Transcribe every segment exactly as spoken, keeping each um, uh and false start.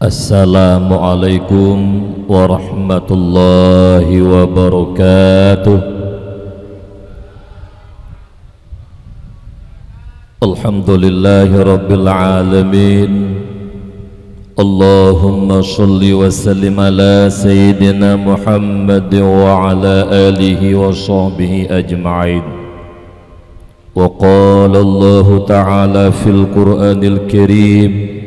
Assalamualaikum warahmatullahi wabarakatuh. Alhamdulillahi rabbil alamin. Allahumma shalli wa sallim ala sayyidina Muhammad wa ala alihi wa sahbihi ajma'in. Wa qala Allahu ta'ala fil Qur'anil Karim,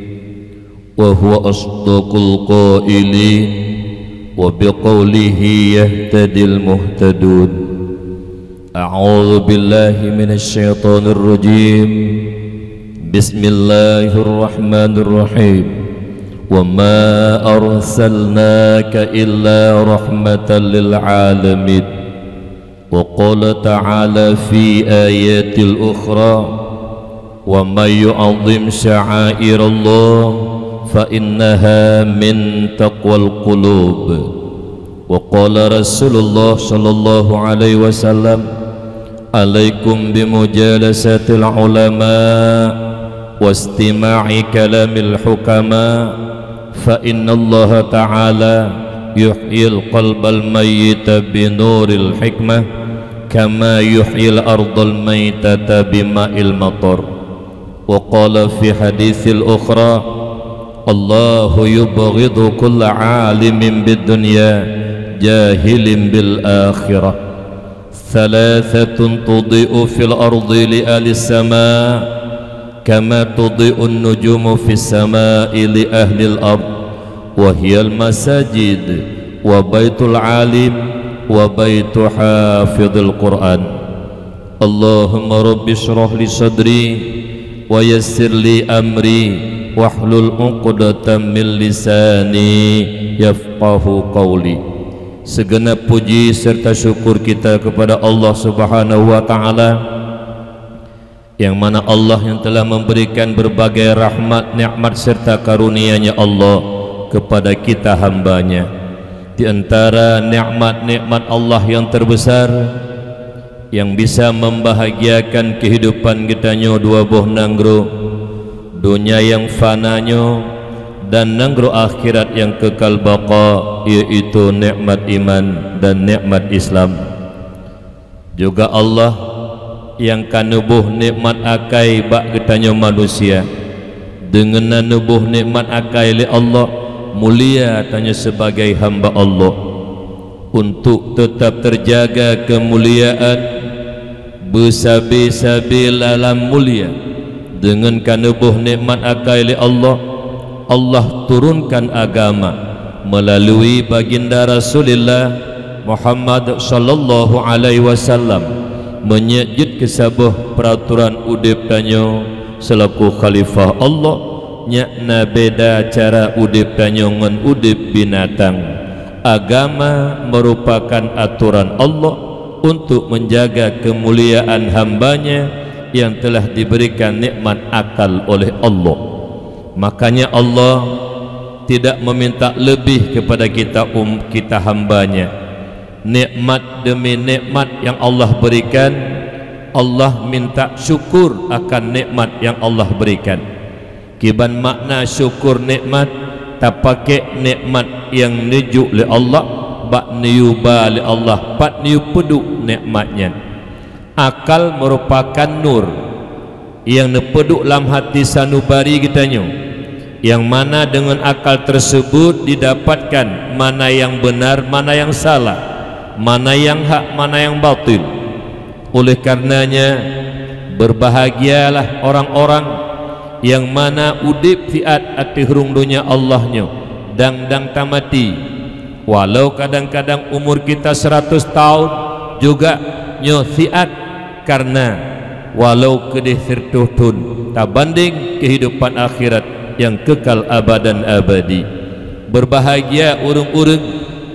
wa huwa asdaqul qailin, wa biqaulihi yahtadil muhtadun. A'udzu billahi minasy syaithanir rajim. Bismillahirrahmanirrahim. Wa ma arsalnaka illa rahmatan lil alamin. Wa qala ta'ala fi ayatil ukhra, "Wa may yu'azzim sya'airallah fa innaha min taqwal qulub." Wa qala Rasulullah sallallahu alaihi wasallam, "Alaikum bimujalasatil ulama wastima'i kalamil hukama." Fa innallaha ta'ala yuhyil qalbal mayyita binuril hikmah, kama yuhyil ardal maitata bima'il matar. Wa qala fi haditsil ukhra, "Allahu yubghidu kulla alimin bid dunya, jahilin bil akhirah." Thalathatun tudhi'u fil ardi li ahlis sama, kama tudhi'un nujumu fis sama'i li ahlil ard, wa hiyal masajid, wa baitul alim, wa baitu hafidhil Qur'an. Allahumma rabbi shrah li sadri, wa yassir li amri, wahlul uqdatam min lisani yafqahu qauli. Segenap puji serta syukur kita kepada Allah Subhanahu wa Ta'ala, yang mana Allah yang telah memberikan berbagai rahmat, nikmat serta karunia-Nya Allah kepada kita hamba-Nya. Di antara nikmat-nikmat Allah yang terbesar, yang bisa membahagiakan kehidupan geutanyoe dua boh nanggroe, donya nyang fana nyoe dan nanggroe akhirat nyang kekal baqa, yaitu nikmat iman dan nikmat Islam. Juga Allah nyang ka neuboh nikmat akai bak geutanyoe manusia. Deungon na neuboh nikmat akai lé Allah, mulia tanyoe sibagai hamba Allah. Untuk teutab teujaga keumuliaan, beusabe-sabe lam mulia, deungon ka neuboh nikmat akai lé Allah, Allah turunkan agama meulalu Baginda Rasulullah Muhammad sallallahu alaihi wasallam, meunyoe jeuet keu saboh peuratoran udeb tanyoe seulaku khalifah Allah, nyak na beda cara udeb tanyoe ngon udeb binatang. Agama meurupakan atoran Allah untuk menjaga keumuliaan hamba-Nya yang telah diberikan nikmat akal oleh Allah. Makanya Allah tidak meminta lebih kepada kita, um, kita hamba-Nya. Nikmat demi nikmat yang Allah berikan, Allah minta syukur akan nikmat yang Allah berikan. Kiban makna syukur nikmat, tapakek nikmat nyang neujok lé Allah, bak neuyue ba lé Allah, pat neuyue peuduek nikmat nyan. Akal meurupakan nur nyang neupeuduek lam hati sanubari geutanyoe, nyang mana deungon akal teusebut didapatkan mana nyang beunar, mana nyang salah, mana nyang hak, mana nyang batil. Oleh karenanya, beurbahagialah orang-orang nyang mana udeb siat ateueh rhueng donya Allah nyoe, dang-dang tamati. Walau kadang-kadang umur kita seratus tahun juga nyoe siat, karena walau keudeh siratoh thon tabandeng kehidupan akhirat nyang kekal abadan abadi. Beurbahagia ureuëng-ureuëng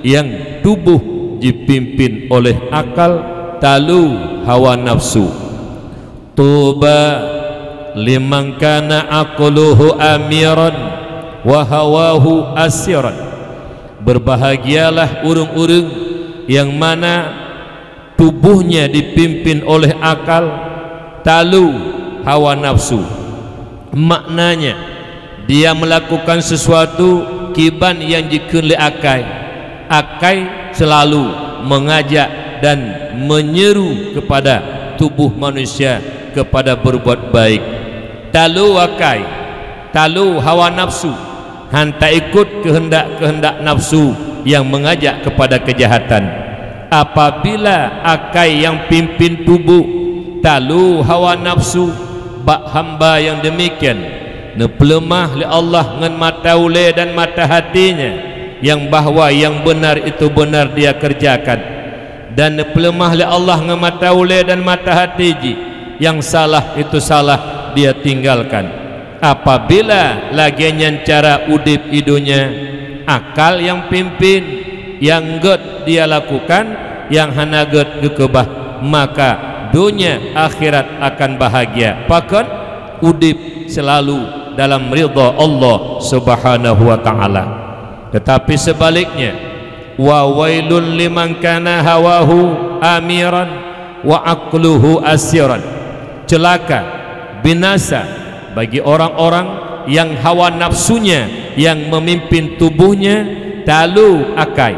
nyang tuboh jipimpin oleh akal, talu hawa nafsu. Tuba liman kana aqluhu amiran wa hawahu asiran. Beurbahagialah ureuëng-ureuëng nyang mana tubohnya dipimpin oleh akal, talu hawa nafsu. Maknanya, Dia melakukan sesuatu kiban nyang jikheun lé akai. Akai selalu mengajak dan menyeru kepada tubuh manusia kepada berbuat baik. Talo akai, talo hawa nafsu, han taikot keuheundak-keuheundak nafsu nyang mengajak kepada kejahatan. Apabila akai nyang pimpin tuboh talo hawa nafsu, bak hamba nyang demikian neupeuleumah lé Allah ngon mata ulée dan mata hatinya, nyang bahwa nyang beunar itu beunar dia kerjakan, dan neupeuleumah lé Allah ngon mata ulée dan mata hati jih, nyang salah itu salah dia tinggalkan. Apabila lagée nyan cara udeb i donya, akal nyang pimpin, nyang gét dia lakukan, nyang hana gét geukeubah, maka donya akhirat akan bahagia. Pakon? Udeb selalu dalam ridha Allah Subhanahu wa Ta'ala. Tetapi sebaliknya, wa wailul liman kana hawahu amiran wa aqluhu asiran. Celaka, binasa bagi orang-orang yang hawa nafsunya yang memimpin tubuhnya, talo akai.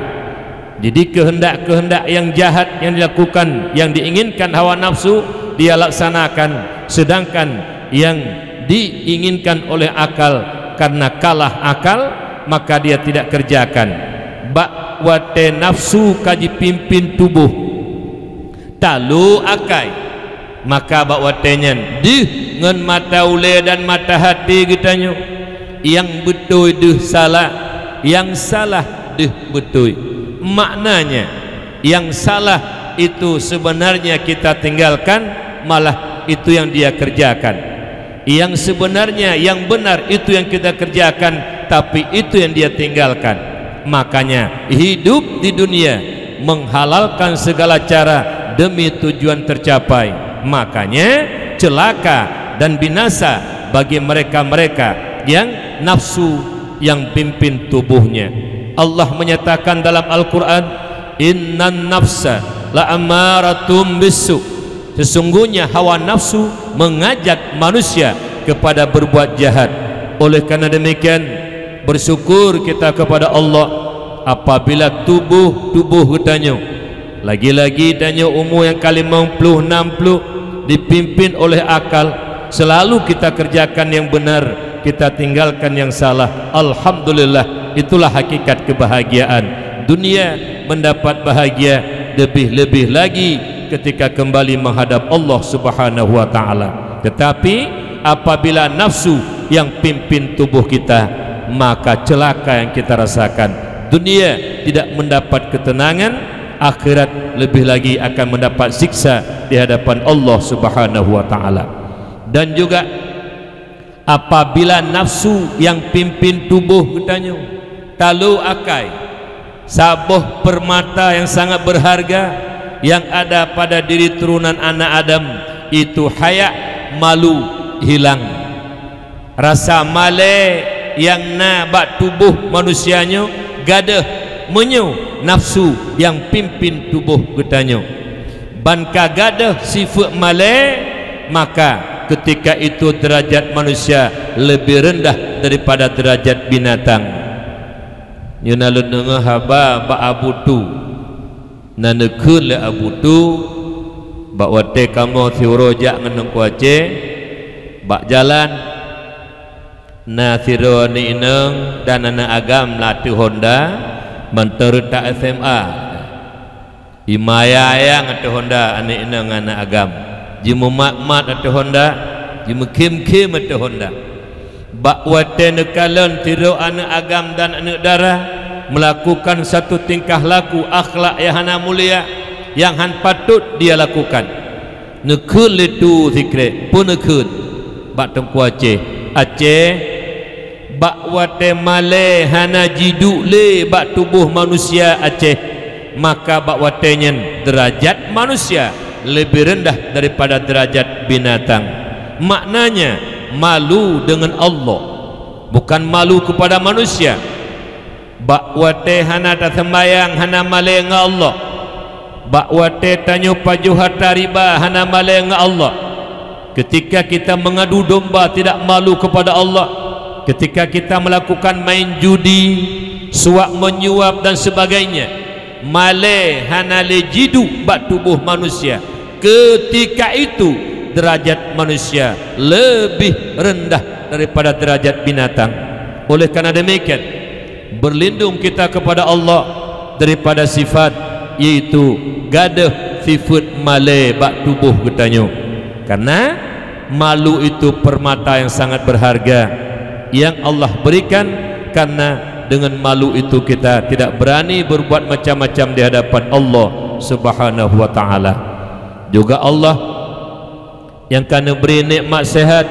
Jadi keuheundak-keuheundak yang jahat yang dilakukan, yang diinginkan hawa nafsu, dia laksanakan, sedangkan yang diinginkan oleh akal, karena kalah akal, maka dia tidak kerjakan. Bak watée nafsu ka jipimpin tuboh, talo akai, maka bak watée nyan deuh ngon mata ulée dan mata hati geutanyoe, nyang beutôi deuh salah, nyang salah deuh beutôi. Maknanya, nyang salah itu sebenarnya kita tinggalkan, malah itu yang dia kerjakan. Yang sebenarnya, yang benar itu yang kita kerjakan, tapi itu yang dia tinggalkan. Makanya, hidup di dunia menghalalkan segala cara demi tujuan tercapai. Makanya, celaka dan binasa bagi mereka-mereka yang nafsu yang pimpin tubuhnya. Allah menyatakan dalam Al-Quran, "Innan nafsa la amaratum bisu." Sesungguhnya hawa nafsu mengajak manusia kepada berbuat jahat. Oleh karena demikian, bersyukur kita kepada Allah apabila tuboh-tuboh geutanyoe, lagi-lagi tanyoe umu nyang ka limong ploh, nam ploh, dipimpin oleh akal, selalu kita kerjakan yang benar, kita tinggalkan yang salah. Alhamdulillah, itulah hakikat kebahagiaan. Dunia mendapat bahagia, lebih-lebih lagi ketika kembali menghadap Allah Subhanahu wa Ta'ala. Tetapi apabila nafsu yang pimpin tubuh kita, maka celaka yang kita rasakan. Dunia tidak mendapat ketenangan, akhirat lebih lagi akan mendapat siksa di hadapan Allah Subhanahu wa Ta'ala. Dan juga apabila nafsu yang pimpin tuboh geutanyoe, talo akai, saboh permata yang sangat berharga yang ada pada diri turunan anak Adam, itu haya, malu, hilang. Rasa malée nyang na bak tuboh manusia nyoe gadôh meunyoe nafsu nyang pimpin tuboh geutanyoe. Ban ka gadôh sifeuet malée, maka keutika itu deurajat manusia leubeh reundah daripada deurajat binatang. Nyoe na lôn deungoe haba bak Abu Tu. Na neukheun lé Abu Tu, bak watée kamoe siuroe jak ngon Teungku Aceh, bak jalan na sidroe aneuëk inong dan aneuëk agam ateueh honda, mantong reutak S M A. Jimaya-aya ateueh honda aneuëk inong ngon aneuëk agam, jimeumat-mat ateueh honda, jimeukhém-khém ateueh honda. Bak watée neukalon sidroe aneuëk agam dan aneuëk dara meulakukan satu tingkah laku akhlak nyang hana mulia, nyang han patot dia lakukan, neukheun lé Tu Sikrek, peue neukheun bak Teungku Aceh, "Aceh, bak watée malée hana jiduek lé bak tuboh manusia Aceh, maka bak watée nyan deurajat manusia leubeh reundah daripada deurajat binatang." Maknanya, malu deungon Allah, bukan malu keupada manusia. Bak watée hana taseumbayang hana malée ngon Allah, bak watée tanyoe pajoh hareuta riba hana malée ngon Allah. Keutika kita meungadu domba tidak malu keupada Allah, Ketika kita melakukan main judi, suap menyuap dan sebagainya, malée hana lé jiduek bak tuboh manusia. Ketika itu derajat manusia lebih rendah daripada derajat binatang. Oleh karena demikian, berlindung kita kepada Allah daripada sifat, yaitu gadôh sifat malée bak tuboh geutanyoe. Karena malu itu permata yang sangat berharga yang Allah berikan, karena dengan malu itu kita tidak berani berbuat macam-macam di hadapan Allah Subhanahu wa Ta'ala. Juga Allah yang ka neubri nikmat sehat,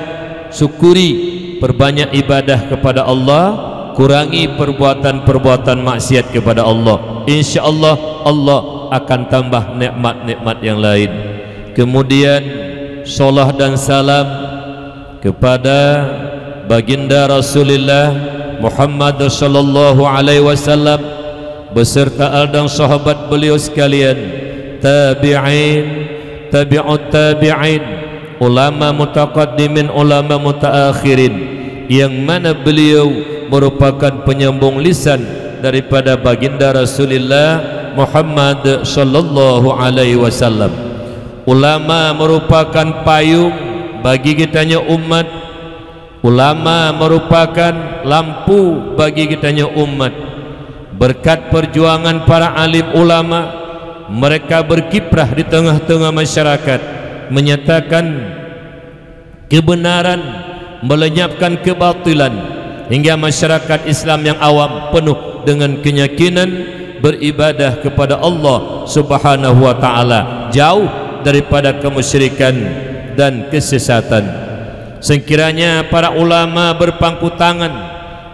syukuri, perbanyak ibadah kepada Allah, kurangi perbuatan-perbuatan maksiat kepada Allah. Insya Allah, Allah akan tambah nikmat-nikmat yang lain. Kemudian, salat dan salam kepada Baginda Rasulullah Muhammad sallallahu alaihi wasallam beserta al dan sahabat beliau sekalian, tabi'in, tabi'ut tabi'in, ulama mutaqaddimin, ulama mutaakhirin, yang mana beliau merupakan penyambung lisan daripada Baginda Rasulullah Muhammad sallallahu alaihi wasallam. Ulama merupakan payung bagi geutanyoe umat. Ulama merupakan lampu bagi geutanyoe umat. Berkat perjuangan para alim ulama, mereka berkiprah di tengah-tengah masyarakat, menyatakan kebenaran, melenyapkan kebatilan, hingga masyarakat Islam yang awam penuh dengan keyakinan beribadah kepada Allah Subhanahu wa Ta'ala, jauh daripada kemusyrikan dan kesesatan. Sekiranya para ulama berpangku tangan,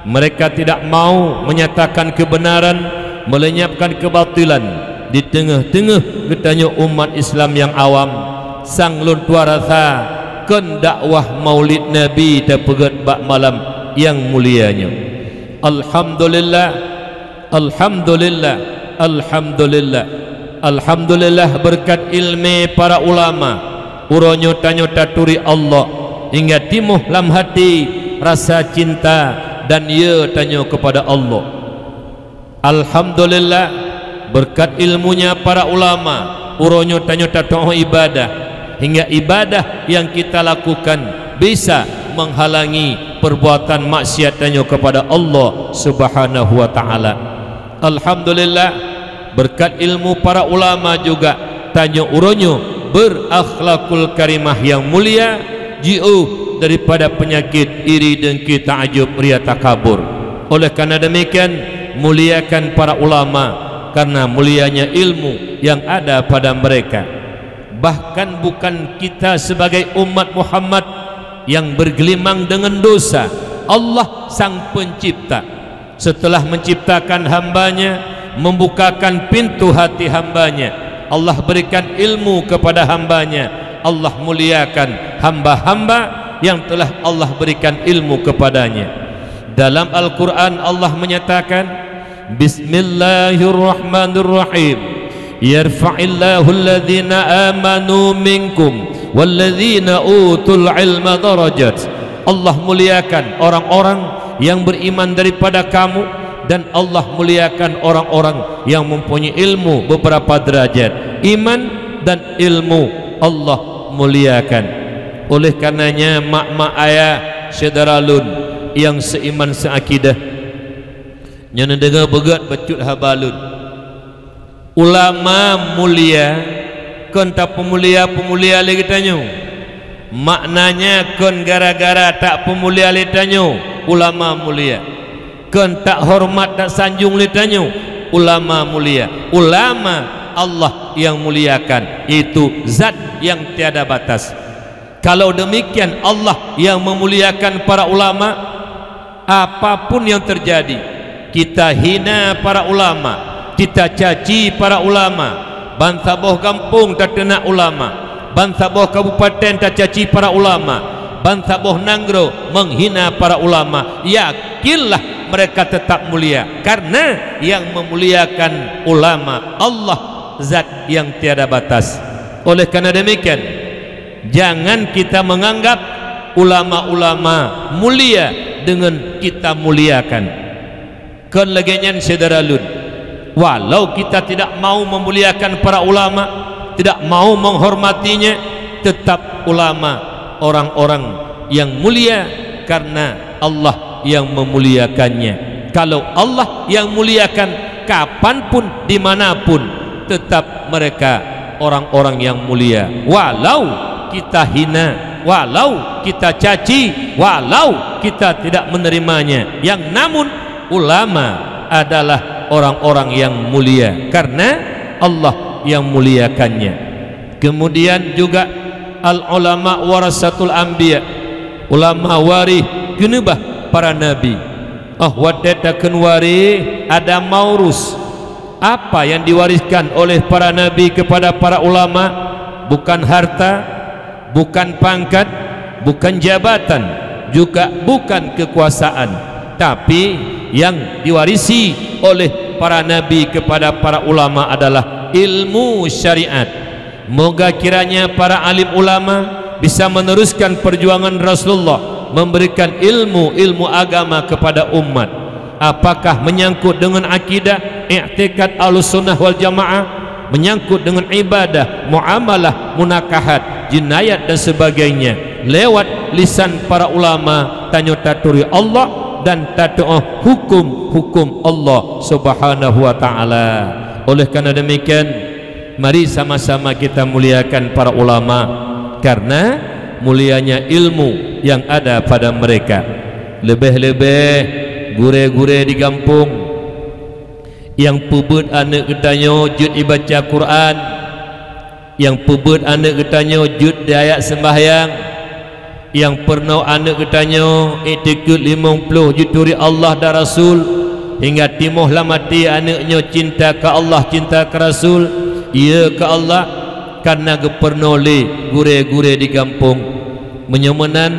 mereka tidak mau menyatakan kebenaran, melenyapkan kebatilan di tengah-tengah geutanyoe umat Islam yang awam, sang lôn tuan rasa kon dakwah Maulid Nabi tapeugét bak malam nyang mulia nyoe. Alhamdulillah, alhamdulillah, alhamdulillah. Alhamdulillah, beureukat iéleumé para ulama, uroe nyoe tanyoe taturi Allah, hingga timoh lam hati rasa cinta dan yö tanyoe keupada Allah. Alhamdulillah, beureukat iéleumunya para ulama, uroe nyoe tanyoe tatu'oh ibadah, hingga ibadah nyang kita lakukan bisa menghalangi perbuatan maksiat tanyoe keupada Allah Subhanahu wa Ta'ala. Alhamdulillah, beureukat iéleumé para ulama juga tanyoe uroe nyoe beurakhlakul karimah nyang mulia, jiôh daripada peunyakét iri, dengki, taajub, ria, takabur. Oleh karena demikian, muliakan para ulama karena mulianya ilmu yang ada pada mereka. Bahkan bukan kita sebagai umat Muhammad yang bergelimang dengan dosa, Allah Sang Pencipta. Setelah menciptakan hamba-Nya, membukakan pintu hati hamba-Nya, Allah berikan ilmu kepada hamba-Nya, Allah muliakan hamba-hamba yang telah Allah berikan ilmu kepada-Nya. Dalam Al-Quran Allah menyatakan, Bismillahirrahmanirrahim. Yarfa'illahu alladhina amanu minkum walladhina utul ilma darajat. Allah muliakan orang-orang yang beriman daripada kamu, dan Allah muliakan orang-orang yang mempunyai ilmu beberapa derajat. Iman dan ilmu Allah muliakan. Oleh karenanya, mak-mak ayah syedara lôn yang seiman seakidah, nyoe neudeungoe beugét bacut haba lôn. Ulama mulia, kon tapeumulia-peumulia lé geutanyoe. Maknanya kon gara-gara tapeumulia lé tanyoe, ulama mulia. Kon tahoreumat tasanjong lé tanyoe, ulama mulia. Ulama Allah yang muliakan, yaitu zat yang tiada batas. Kalau demikian Allah yang memuliakan para ulama, apapun yang terjadi, kita hina para ulama, kita caci para ulama, bansaboh gampông tateunak ulama, bansaboh kabupaten tacaci para ulama, bansaboh nanggroe menghina para ulama, yakinlah mereka tetap mulia, karena yang memuliakan ulama Allah, zat yang tiada batas. Oleh karena demikian, jangan kita menganggap ulama-ulama mulia deungon kita muliakan. Kon lagée nyan syedara lôn, walau kita tidak mau memuliakan para ulama, tidak mau menghormatinya, tetap ulama orang-orang yang mulia karena Allah yang memuliakannya. Kalau Allah yang muliakan, kapanpun, dimanapun, tetap mereka orang-orang yang mulia. Walau kita hina, walau kita caci, walau kita tidak menerimanya, yang namun ulama adalah orang-orang yang mulia karena Allah yang muliakannya. Kemudian juga, al-ulama warasatul anbiya, ulama waréh geuneubah para nabi. Oh watée takheun waréh, ada maurus. Apa yang diwariskan oleh para nabi kepada para ulama? Bukan harta, bukan pangkat, bukan jabatan, juga bukan kekuasaan, tapi yang diwarisi oleh para nabi kepada para ulama adalah ilmu syariat. Moga kiranya para alim ulama bisa meneruskan perjuangan Rasulullah memberikan ilmu-ilmu agama kepada umat. Apakah menyangkut dengan akidah, i'tikad Ahlussunnah wal Jamaah, menyangkut dengan ibadah, muamalah, munakahat, jinayat dan sebagainya, lewat lisan para ulama tanyoe taturi Allah dan tatuoh hukum-hukum Allah Subhanahu wa Ta'ala. Oleh karena demikian, mari sama-sama kita muliakan para ulama, karena mulianya ilmu yang ada pada mereka. Leubeh-leubeh gurée-gurée di gampông nyang peubeuet aneuëk geutanyoe jeuet ibaca Quran, nyang peubeuet aneuëk geutanyoe jeuet di ayat seumbahyang, nyang peurunoe aneuëk geutanyoe iktikeuet limong ploh jituri Allah dan Rasul, hingga timoh lam até aneuëk nyoe cinta keu Allah, cinta keu Rasul, ya keu Allah, karena geupeurunoe lé gurée-gurée di gampông. Meunyoe meunan,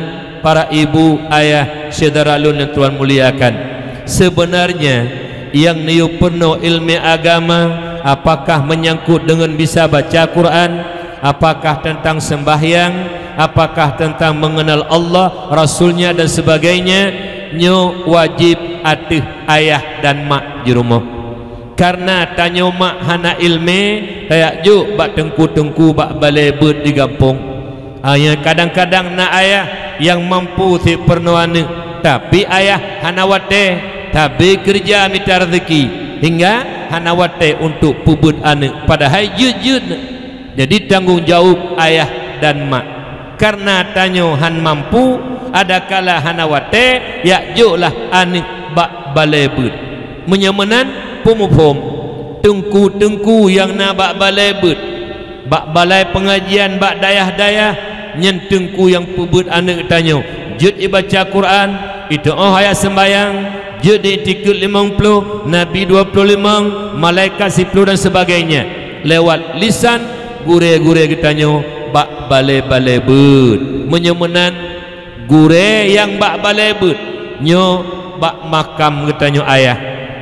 para ibu, ayah, syedara lôn nyang Tuhan muliakan, seubeunarnya nyang neuyue peurunoe iéleumé agama, apakah meunyangkot deungon bisa baca Quran, apakah teuntang seumbahyang, apakah teuntang meungeunal Allah, Rasul-Nya dan sebagainya, nyoe wajéb ateueh ayah dan mak di rumoh. Karena tanyoe mak hana iéleumé, tajak jok bak teungku-teungku bak balée beuet di gampông. Hanya kadang-kadang na ayah nyang mampu sit peurunoe aneuëk, tapi ayah hana watée, tabé keureuja mita reuzeuki, hingga hana watée untuk peubeuet aneuëk, padahai jeuet-jeuet. Jadi tanggong jaweueb ayah dan mak. Karena tanyoe han mampu, adakala hana watée, jak joklah aneuëk bak balée beuet. Meunyoe meunan, peumuphom, teungku-teungku nyang na bak balée beuet, bak balai peungajian, bak dayah-dayah, nyan teungku nyang peubeuet aneuëk tanyoe jeuet ibaca Quran, ituoh ayat seumbahyang, jeuet di iktikeuet limong ploh, nabi dua ploh limong, malaikat siploh dan sebagainya, lewat lisan gurée-gurée geutanyoe bak balée-balée beuet. Meunyoe meunan, gurée nyang bak balée beuet nyoe bak makam geutanyoe ayah.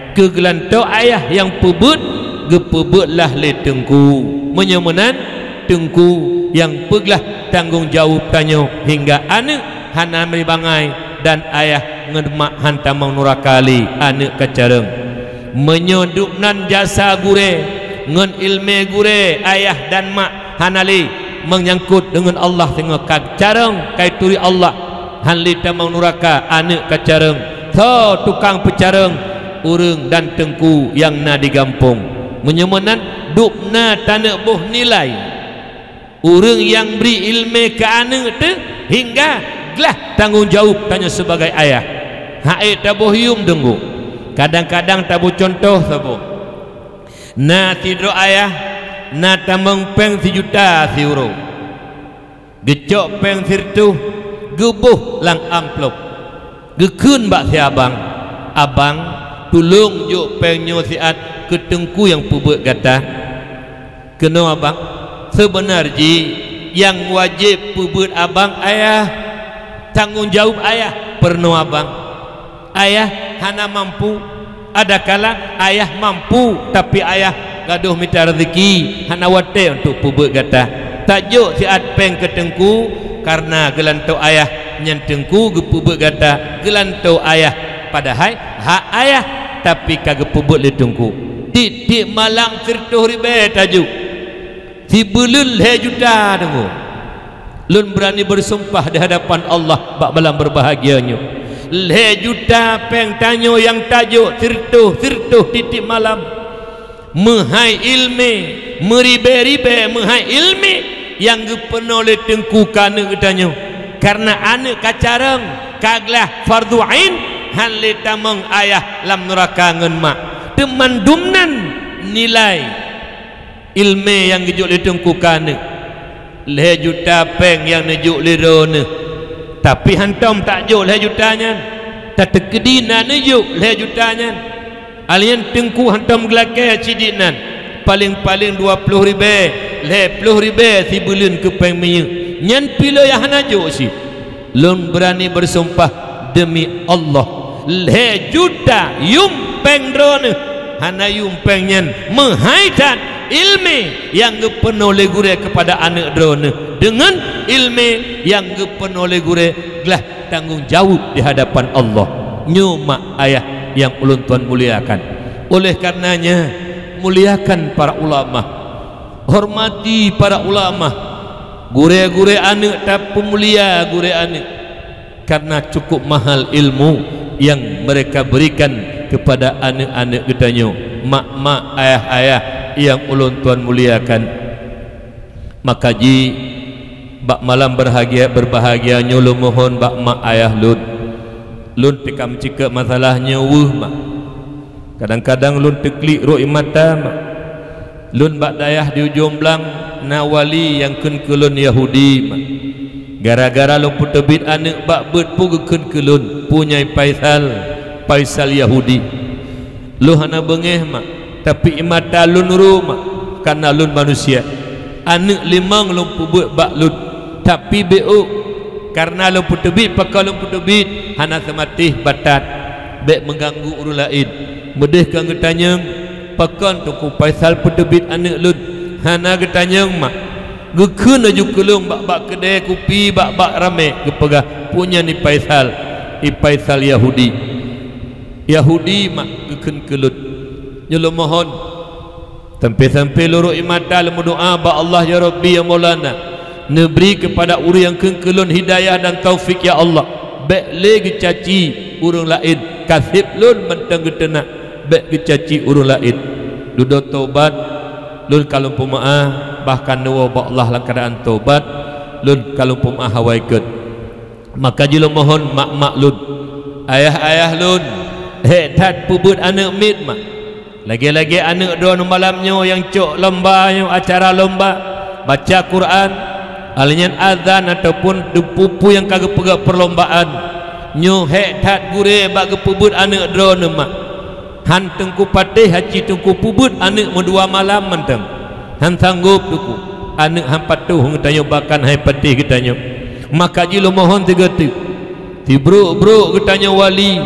Keu geulantoe ayah nyang peubeuet, geupeubeuetlah lé teungku. Meunyoe meunan, teungku nyang peuglah tanggong jaweueb tanyoe hingga aneuëk hana meubangai dan ayah ngon mak han tamong nuraka lé aneuëk ka carông. Meunyoe dubnan jasa gurée ngon iéleumé gurée ayah dan mak hana lé, meunyangkot deungon Allah singoh ka carông, ka turi Allah, han lé tamong nuraka aneuëk ka carông. Soe tukang peucarông? Ureuëng dan teungku nyang na di gampông. Meunyoe meunan, dubna taneuk boh nilai. Ureuëng nyang bri iéleumé keu aneuëk teuh hingga glah tanggong jaweueb tanyoe sibagai ayah. Ha'ék taboh yuem deungoe. Kadang-kadang taboh cuntoh saboh. Na sidroe ayah na tamong péng sijuta siuroe. Geucok péng sireutôh geuboh lam amplop. Geukheun bak si abang, "Abang, tulông jok péng nyoe siat keu teungku nyang peubeuet gata." "Keunoe abang, seubeuna jih nyang wajéb peubeuet abang ayah, tanggong jaweueb ayah peurunoe abang. Ayah hana mampu, adakala ayah mampu, tapi ayah gadôh mita reuzeuki, hana watée untuk peubeuet gata. Tajok siat péng keu teungku, kareuna geulantoe ayah Nyan teungku geupeubuet gata geulantoe ayah, padahai hak ayah tapi ka geupeubuet lé teungku. Tieb-tieb malam sireutôh ribée tajok. Sibuleuen lhée juta teungku. Lôn beurani beusumpah di hadapan Allah bak malam beubahgia nyoe. Lhée juta péng tanyoe nyang tajok sireutôh, sireutôh tieb-tieb malam. Meuhai iéleumé, meuribée-ribée meuhai iéleumé nyang geupeurunoe lé teungku keu aneuëk geutanyoe. Kareuna aneuëk ka carông, ka glah fardhu ain, hán lé tamong ayah lam neuraka ngon mak. Teuma dumnan nilai iéleumé nyang geujok lé teungku keu aneuëk. Lhée juta péng nyang neujok lé droeneueh, tapi hántom tajok lhée juta nyan. Tateukeudi na neujok lhée juta nyan. Alèh nyan teungku hántom geulakée sidik nan, paleng-paleng dua ploh ribée, lhée ploh ribée sibuleuen keu péng minyeuk. Nyan pih le nyang hana jok cit. Lôn beurani beusumpah deumi Allah, lhée juta yuem péng droeneueh, hana yuem péng nyan meuhai that iéleumé nyang geupeurunoe lé gurée keupada aneuëk droeneueh, deungon iéleumé nyang geupeurunoe lé gurée glah tanggong jaweueb di hadapan Allah. Nyoe mak ayah nyang ulôn tuan muliakan. Oleh kareuna nyan, muliakan para ulama, hormati para ulama, gurée-gurée aneuëk, tapeumulia gurée aneuëk. Karena cukup mahal ilmu yang mereka berikan kepada aneuk-aneuk geutanyoe, mak-mak, ayah-ayah yang ulôn tuan muliakan. Maka ji bak malam berhagia, berbahagia nyoe lôn mohon bak mak ayah lôn, lôn teuka meuceukeut masalah nyoe weueh mak. Kadang-kadang lôn teuklik rot ie mata mak. Lôn bak dayah di Ujong Blang na wali nyang kheun keu lôn Yahudi mak. Gara-gara lôn peuteubiet aneuk bak beuet peue geukheun keu lôn, peue nyan Faisal, Faisal Yahudi. Lôn hana beungéh mak, tapi ie mata lôn rô mak, kareuna lôn manusia. Aneuk limong lôn peubeuet bak lôn, tapi bék ôk, kareuna lôn peuteubiet pakon lôn peuteubiet hana seumatéh batat, bék meuganggu ureuëng laén. Meudeh kon geutanyong, pakon Teungku Faisal peuteubiet aneuk lôn? Hana geutanyong mak. Geukheun laju keu lôn bak-bak keudée kupi, bak-bak ramé, geupeugah, "Peue nyan ie Faisal, ie Faisal Yahudi." Yahudi mak geukheun keu lôn. Nyoe lôn mohon, sampoe-sampoe lôn rot ie mata lôn meudoá bak Allah, "Ya Rabbi, ya Maulana, neubri keupada ureuëng nyang kheun keu lôn hidayah dan taufik, ya Allah. Bék lé geucaci ureuëng laén, ka seb lôn mantong geuteunak, bék geucaci ureuëng laén." Dudoe tobat, lôn ka lôn peumeuáh, bahkan neuwoe bak Allah lam keuadaan tobat, lôn ka lôn peumeuáh awai keuh. Maka jih lôn mohon mak-mak lôn, ayah-ayah lôn, hék that peubeuet aneuk miet mak. Lagée-lagée aneuk droeneuh malam nyoe nyang cok lomba nyoe, acara lomba baca Quran, alheuh nyan azan ataupun peue-peue nyang ka geupeugah peulombaan. Nyoe hék that gurée bak geupeubeuet aneuk droeneuh mak. Han Teungku patéh aci Teungku peubeuet aneuk meudua malam mantong. Han sanggôp Teungku, aneuk han patuh geutanyoe, bahkan han patéh geutanyoe. Maka jih lôn mohon sigoe teuk, sibrok-brok geutanyoe wali,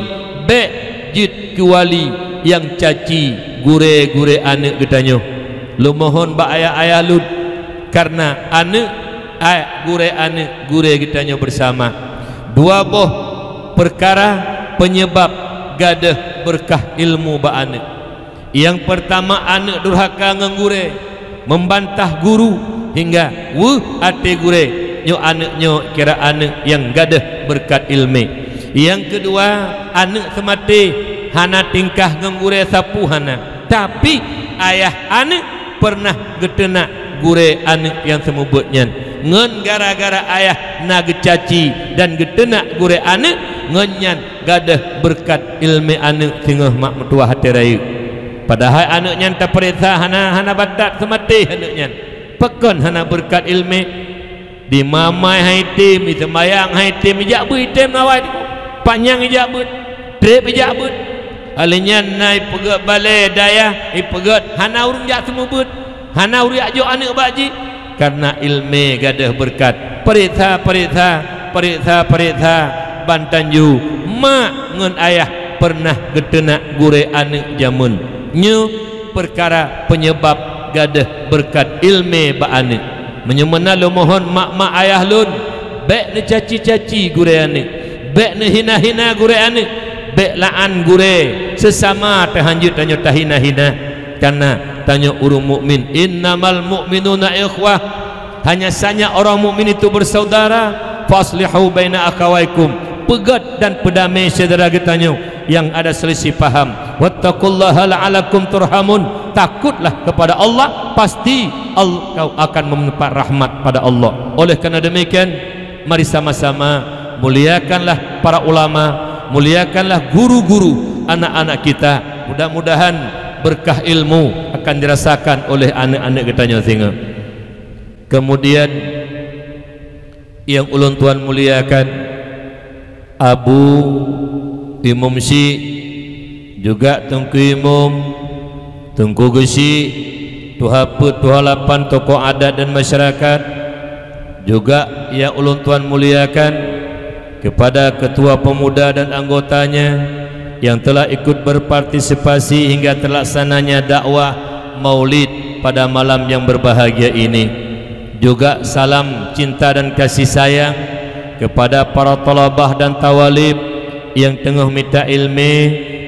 bék jeuet keu wali nyang caci gurée-gurée aneuk geutanyoe. Lôn mohon bak ayah-ayah lôn, kareuna aneuk, ai, gurée aneuk, gurée geutanyoe beusama. Dua boh peukara peunyebab gadôh beureukat ilmu bak aneuk. Nyang peurtama, aneuk durhaka ngon gurée, meubantah guru hingga weueh até gurée. Nyoe aneuk nyoe kira aneuk nyang gadôh beureukat iéleumé. Nyang keudua, aneuk seumaté hana tingkah ngon gurée sapeue hana, tapi ayah aneuk peureunah geuteunak gurée aneuk nyang seumeubeuet nyan. Ngon gara-gara ayah na geucaci dan geuteunak gurée aneuk, ngon nyan gadôh beureukat iéleumé aneuk singoh mak meutuwah até rayeuk. Padahai aneuk nyan tapareksa hana, hana batat seumaté aneuk nyan. Pakon hana beureukat iéleumé? Di mamai hai tem, di seumayang hai tem, ijak beuet item awai teungku. Panyang ijak beuet, treb ijak beuet. Alheuh nyan na ipeugét balée dayah, ipeugét hana ureuëng jak seumeubeuet, hana ureuëng jak jok aneuk bak jih. Kareuna iéleumé gadôh beureukat. Pareksa, pareksa, pareksa, pareksa. Ban tanju, mak ngon ayah peureunah geuteunak gurée aneuk jameun. Nyoe peukara peunyebab gadôh beureukat iéleumé bak aneuk. Meunyoe meunan lôn mohon mak-mak ayah lôn, Bék neucaci-caci gurée aneuëk, bék neuhina-hina gurée aneuëk, bék la'an gurée, seusama teuhanjeuet tanyoe tahina-hina. Karena tanyoe ureuëng mukmin, "Innamal mu'minuna ikhwah." Hanya saja orang mukmin itu bersaudara. "Faslihu baina akhawaikum." Peugét dan peudamé syedara geutanyoe nyang ada selisih paham. "Wattaqullaha la'allakum turhamun." Takutlah kepada Allah, pasti Al-, kau akan mendapat rahmat pada Allah. Oleh karena demikian, mari sama-sama muliakanlah para ulama, muliakanlah guru-guru anak-anak kita. Mudah-mudahan berkah ilmu akan dirasakan oleh aneuëk-aneuëk geutanyoe singoh. Kemudian, nyang ulôn tuan muliakan, Abu Imum Syik, juga Teungku Imum, Teungku Geusyik, Tuha Peuet, Tuha Lapan, tokoh adat dan masyarakat, juga nyang ulôn tuan muliakan, kepada ketua pemuda dan anggotanya yang telah ikut berpartisipasi hingga terlaksananya dakwah Maulid pada malam yang berbahagia ini. Juga salam cinta dan kasih sayang kepada para thalabah dan thawalib yang teungoh mita iéleumé,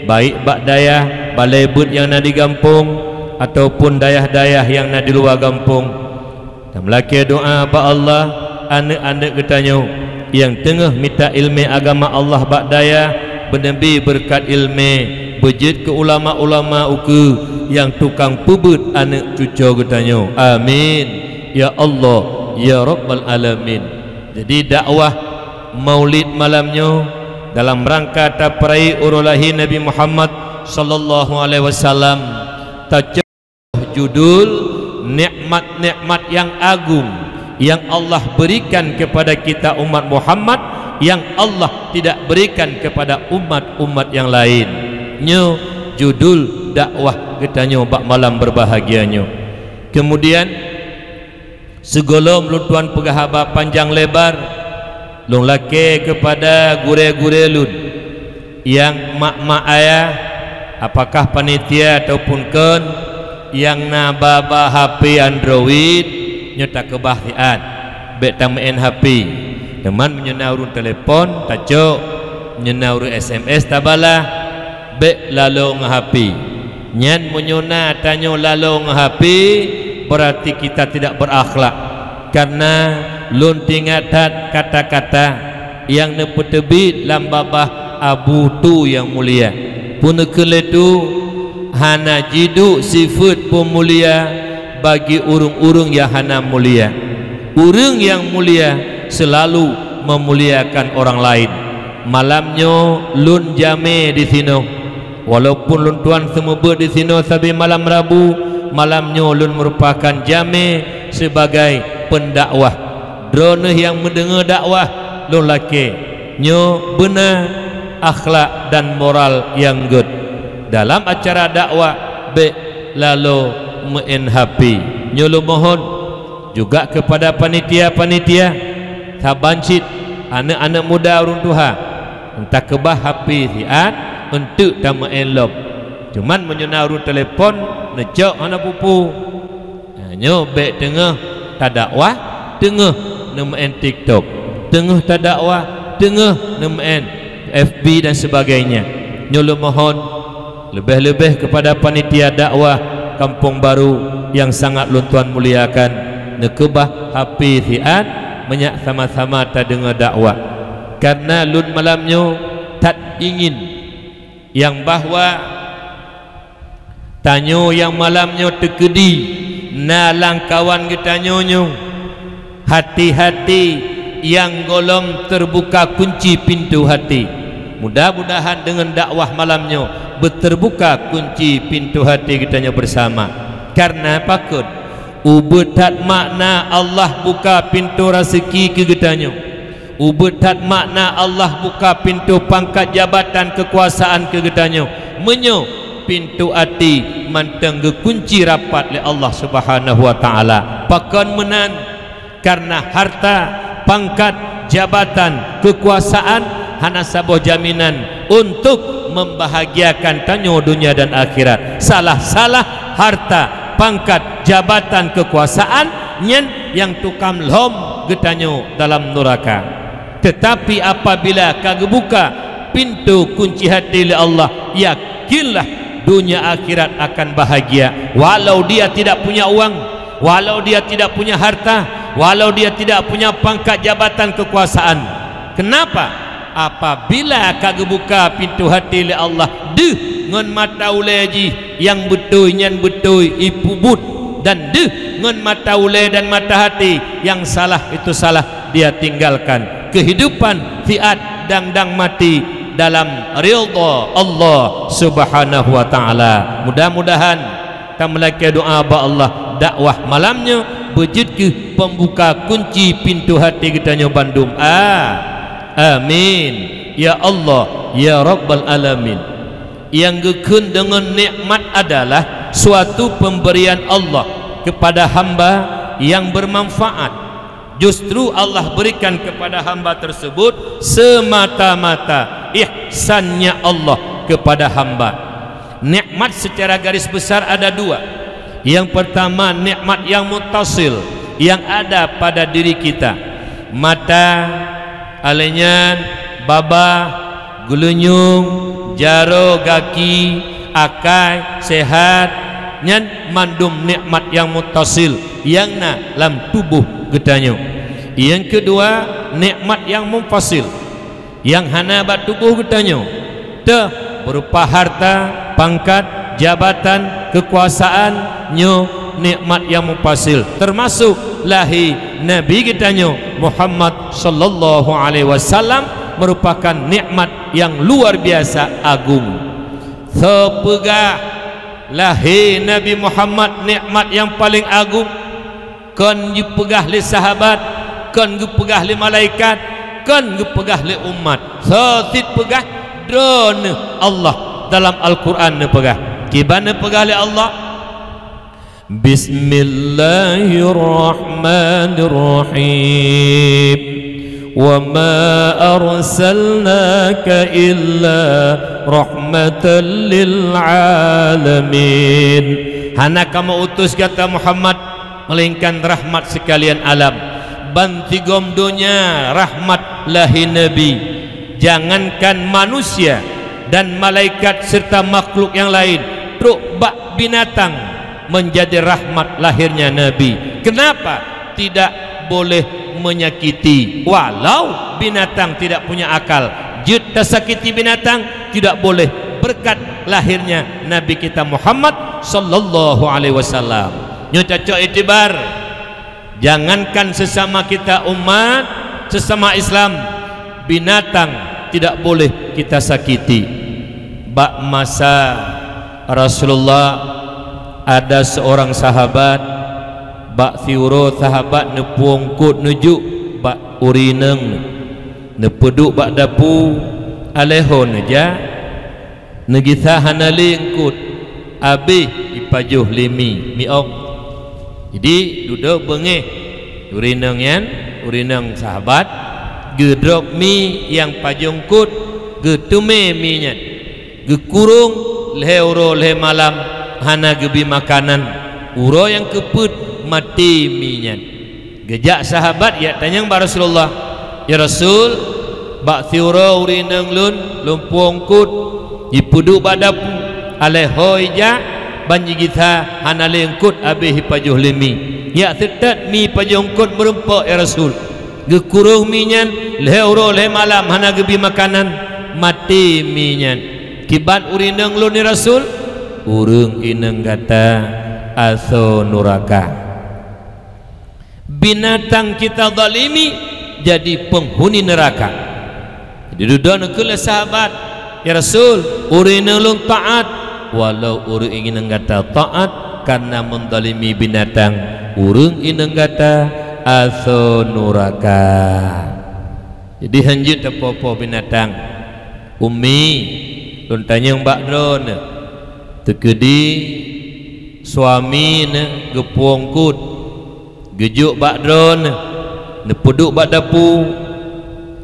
baik bak dayah balée beuet nyang na di gampông ataupun dayah-dayah nyang na di luwa gampông. Tameulakée doá bak Allah, aneuëk-aneuëk geutanyoe nyang teungoh mita iéleumé agama Allah bak dayah, beuneubi beureukat iéleumé, beujeuet keu ulama-ulama ukeue nyang tukang peubeuet aneuëk cucoe geutanyoe. Amin, ya Allah, ya Rabbal Alamin. Jadi, dakwah Maulid malam nyoe dalam rangka tapeurayeuk uroe lahé Nabi Muhammad sallallahu alaihi wasallam, taco- judul nikmat-nikmat yang agung yang Allah berikan kepada kita umat Muhammad, yang Allah tidak berikan kepada umat-umat yang lain. Nyoe judul dakwah geutanyoe bak malam berbahagia nyoe. Kemudian, sigohlom lôn tuan peugah haba panjang lebar, lôn lakée keupada gurée-gurée lôn, nyang mak-mak ayah, apakah panitia ataupun kon, nyang na ba-ba H P Android, nyoe takeubah siat, bék tameu'en H P. Teuma meunyoe na ureuëng telepon, tacok, meunyoe na ureuëng S M S, tabalah, bék laloe ngon H P. Nyan meunyoe na tanyoe laloe ngon H P, berarti kita tidak berakhlak. Karena lôn teuingat that kata-kata nyang neupeuteubiet lam babah Abu Tu nyang mulia. Peue neukheun lé Tu, hana jiduek sifeuet peumulia bagi ureuëng-ureuëng nyang hana mulia. Ureuëng nyang mulia seulalu meumuliakan orang lain. Malam nyoe lôn jamé disinoe. Walaupun lôn tuan seumeubeuet disinoe sabe malam Rabu, malam nyoe lôn meurupakan jamé sibagai peundakwah. Droeneueh nyang meudeungoe dakwah lôn lakée, nyoe beuna akhlak dan moral nyang gét. Dalam acara dakwah bék laloe meu'en H P. Nyoe lôn mohon juga keupada panitia-panitia, saban cit aneuëk-aneuëk muda ureuëng tuha, takeubah H P siat, eunteuk tameu'en lom. Cuman meunyoe na ureuëng telepon, neucok hana peue-peue. Nah, nyoe bék teungoh tadakwah, teungoh neumeu'en TikTok, teungoh tadakwah, teungoh neumeu'en F B dan sebagainya. Nyoe lôn mohon, leubeh-leubeh keupada panitia dakwah Kampung Baru nyang sangat lôn tuan muliakan, neukeubah H P siat, meunyak sama-sama tadeungoe dakwah. Karena lôn malam nyoe that ingin nyang bahwa tanyoe nyang malam nyoe teukeudi na lam kawan geutanyoe nyoe. Hati-hati nyang gohlom teubuka kunci pintoe hati. Mudah-mudahan deungon dakwah malam nyoe beuteubuka kunci pintoe hati geutanyoe beusama. Karena pakon? Ubeuet that makna Allah buka pintoe raseuki keu geutanyoe. Ubeuet that makna Allah buka pintoe pangkat jabatan keukuasaan keu geutanyoe. Meunyoe pintoe até mantong geukunci rapat lé Allah Subhanahu wa Ta'ala. Pakon meunan? Karena harta, pangkat, jabatan, keukuasaan hana saboh jaminan untuk membahagiakan tanyoe dunia dan akhirat. Salah-salah harta, pangkat, jabatan, keukuasaan nyan nyang tukang lhom geutanyoe dalam nuraka. Teutapi apabila ka geubuka pintoe kunci hati lé Allah, yakinlah, donya akhirat akan bahagia, walau dia tidak punya uang, walau dia tidak punya harta, walau dia tidak punya pangkat jabatan kekuasaan. Kenapa? Apabila ka geubuka pintoe hati lé Allah, deuh ngon mata ulée jih nyang beutôi nyan beutôi ipeubuet, dan deuh ngon mata ulée dan mata hati nyang salah itu salah dia tinggalkan. Kehidupan siat dang-dang mati dalam ridha Allah Subhanahu wa Ta'ala. Mudah-mudahan tameulakée doa bak Allah, dakwah malam nyoe beujeuet keuh pembuka kunci pintoe hati geutanyoe bandum. A-, amin. Ya Allah, ya Rabbal Alamin. Nyang geukheun deungon nikmat adalah suatu pemberian Allah kepada hamba yang bermanfaat. Justru Allah berikan kepada hamba tersebut semata-mata ihsannya Allah kepada hamba. Nikmat secara garis besar ada dua. Yang pertama, nikmat yang muttasil, yang ada pada diri kita. Mata, alèh nyan, babah, geulinyueng, jaroe, gaki, akai, sehat, nyan mandum nikmat nyang muttasil nyang na lam tuboh geutanyoe. Nyang keudua, nikmat nyang munfasil nyang hana bak tuboh geutanyoe, teuh berupa harta, pangkat, jabatan, keukuasaan, nyoe nikmat nyang munfasil, teumasok lahé Nabi geutanyoe Muhammad sallallahu alaihi wasallam merupakan nikmat nyang luar biasa agong. Soe peugah lahé Nabi Muhammad nikmat nyang paleng agong? Kon geupeugah lé sahabat, kon geupeugah lé malaikat, kon geupeugah lé umat. Soe cit peugah? Droeneuh Allah dalam Al-Qur'an neupeugah. Kiban neupeugah lé Allah? Bismillahirrahmanirrahim. Wa ma arsalnaka illa rahmatan lil alamin. Hana kamoe utus gata Muhammad melainkan rahmat sekalian alam. Bansigom donya rahmat lahé Nabi. Jangankan manusia dan malaikat serta makhluk nyang laén, trok bak binatang menjadi rahmat lahirnya Nabi. Kenapa? Tidak boleh menyakiti. Walau binatang tidak punya akal, jeuet tasakiti binatang tidak boleh berkat lahirnya Nabi kita Muhammad sallallahu alaihi wasallam. Nyoe tacok iktibar. Jangankan sesama kita umat, sesama Islam, binatang tidak boleh kita sakiti. Bak masa Rasulullah, ada seorang sahabat, bak siuroe sahabat neupueng eungkôt neujok bak ureueng inong, neupeuduek bak dapu, alèh ho neujak. Neugisa hana lé eungkôt, abéh ipajoh lé mi, mi ong. Jadi, dudoe beungéh ureueng inong nyan, ureueng inong sahabat, geudrop mi nyang pajoh eungkôt, geuteumé mi nyan. Geukurong lhèe uroe lhèe malam, hana geubri makanan. Uroe nyang keupeuet maté mi nyan. Geujak sahabat jak tanyong bak Rasulullah, "Ya Rasul, bak siuroe ureueng inong lôn, lôn pueng eungkôt, jipeuduek bak dapu, alèh ho ijak, ban jigisa hana lé eungkôt abéh ipajoh lé mi. Jak seutôt mi pajoh eungkôt meurumpok, ya Rasul. Geukurong mi nyan lhèe uroe lhèe malam hana geubri makanan, maté mi nyan. Kiban ureueng inong lôn, ya Rasul?" "Ureueng inong gata asoe nuraka." Binatang kita zalimi jadi penghuni neraka. Jadi, dudoe neukheun lé sahabat, "Ya Rasul, ureueng inong lôn taat." "Walau ureueng inong gata taat, kareuna menzalimi binatang, ureueng inong gata asoe nuraka." Jadi, hanjeuet tapo-po binatang. Umi, lôn tanyong bak droeneuh, teukeudi suami neuh geupueng eungkôt, geujok bak droeneuh, neupeuduek bak dapu.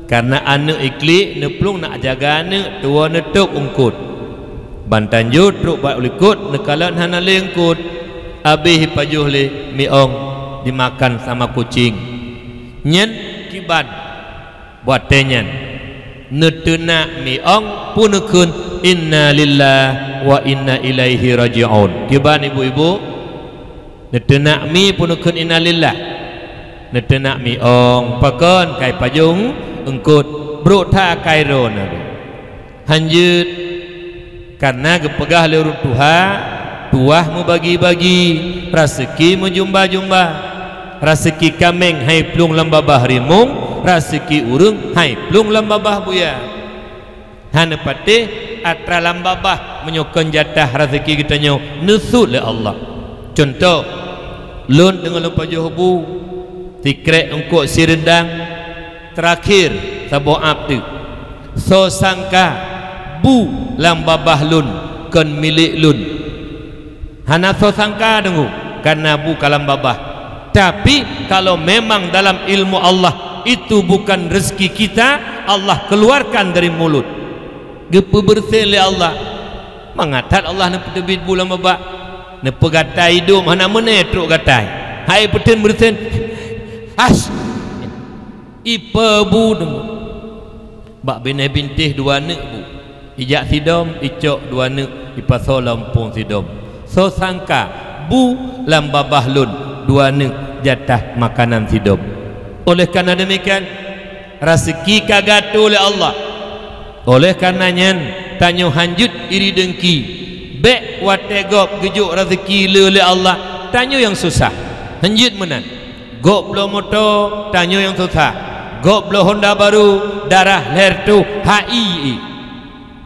Kareuna aneuk iklik, neuplueng nak jaga aneuk, tuwoe neutôb eungkôt. Ban tanjôt trok bak likôt, neukalon hana lé eungkôt, abéh ipajoh lé mi ong, dimakan sama kucing. Nyan kiban. Watée nyan, neuteunak mi ong peuneukheun, "Inna lillahi wa inna ilaihi raji'un." Kiban ibu-ibu, neuteunak mi peuneukheun, "Inna lillahi." Neuteunak mi ong, pakon kai pajong eungkot, brok that kai droeneuh. Hanjeuet, kareuna geupeugah lé ureuëng tuha, "Tuah meubagi-bagi, raseuki meujumba-jumba. Raseuki kaméng hai plueng lam babah rimueng, raseuki ureuëng hai plueng lam babah buya." Hana patéh atra lam babah meunyoe kon jatah raseuki geutanyoe neusut lé Allah. Cuntoh, lôn deungon lôn pajoh bu, sikrek eungkot sireundang, teurakhir saboh ap teuk. Soe sangka bu lam babah lôn kon milék lôn. Hana soe sangka deungoe, kareuna bu ka lam babah. Tapi, kalau memang dalam ilmu Allah itu bukan rezeki kita, Allah keluarkan dari mulut. Geupeubeureuséh lé Allah. Mangat that Allah neupeuteubiet bu lam babah. Neupeugatai idom hana meuné trok gatai. Hai peuteun beureuséh. As. Ipe bu deungoe. Bak binéh bintéh dua neuk bu. Ijak sidom, icok dua neuk, ipasoe lam phon sidom. Soe sangka bu lam babah lôn dua neuk jatah makanan sidom. Oleh karena demikian, raseuki ka geuatoe lé Allah. Oleh karena nyan, tanyoe hanjeuet iri deungki. Bék watée gob geujok raseuki le lé Allah, tanyoe nyang susah. Hanjeuet meunan. Gob bloe moto, tanyoe nyang susah. Gob bloe Honda baru, darah lhèe reutôh, hai i.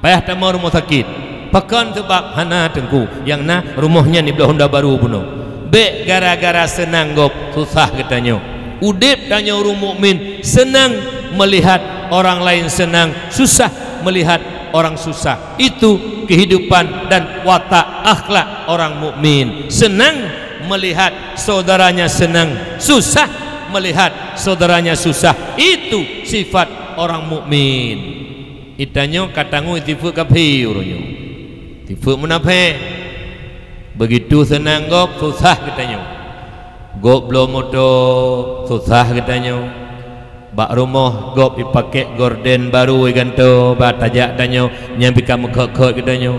Payah tamong rumoh sakét. Pakon? Sabab hana teungku, nyang na rumoh nyan nibloe Honda baru bunoe. Bék gara-gara seunang gob susah geutanyoe. Udeb tanyoe ureuëng mukmin seunang meulihat orang laén seunang, susah meulihat orang susah. Itu kehidupan dan watak akhlak orang mukmin. Seunang meulihat saudaranya seunang, susah meulihat saudaranya susah. Itu sifat orang mukmin. Geutanyoe ka tanggong sifeuet kafé uroe nyoe. Sifeuet munafék. Beugitu seunang gob, susah geutanyoe. Gob bloe moto, susah geutanyoe. Bak rumoh gob ipakék gorden baru igantoe, bah tajak tanyoe, nyan pih ka meukhot-khot geutanyoe.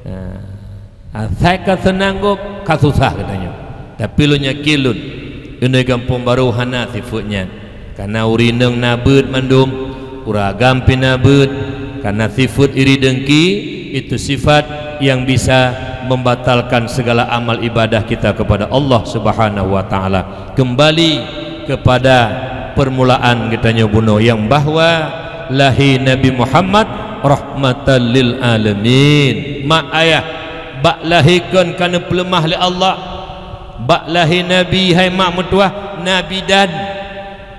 Nah. Asai ka seunang gob, ka susah geutanyoe. Tapi lôn yakin lôn, inong gampông barô hana sifeuet nyan. Kareuna ureuëng inong na beuet mandum, ureuëng agam pih na beuet, kareuna sifeuet iri deungki itu sifat yang bisa membatalkan segala amal ibadah kita kepada Allah Subhanahu wa Ta'ala. Kembali kepada permulaan geutanyoe bunoe, nyang bahwa lahé Nabi Muhammad rahmatan lil alamin. Mak ayah, bak lahé kon ka neupeuleumah lé Allah. Bak lahé Nabi, hai mak meutuwah, na bidan.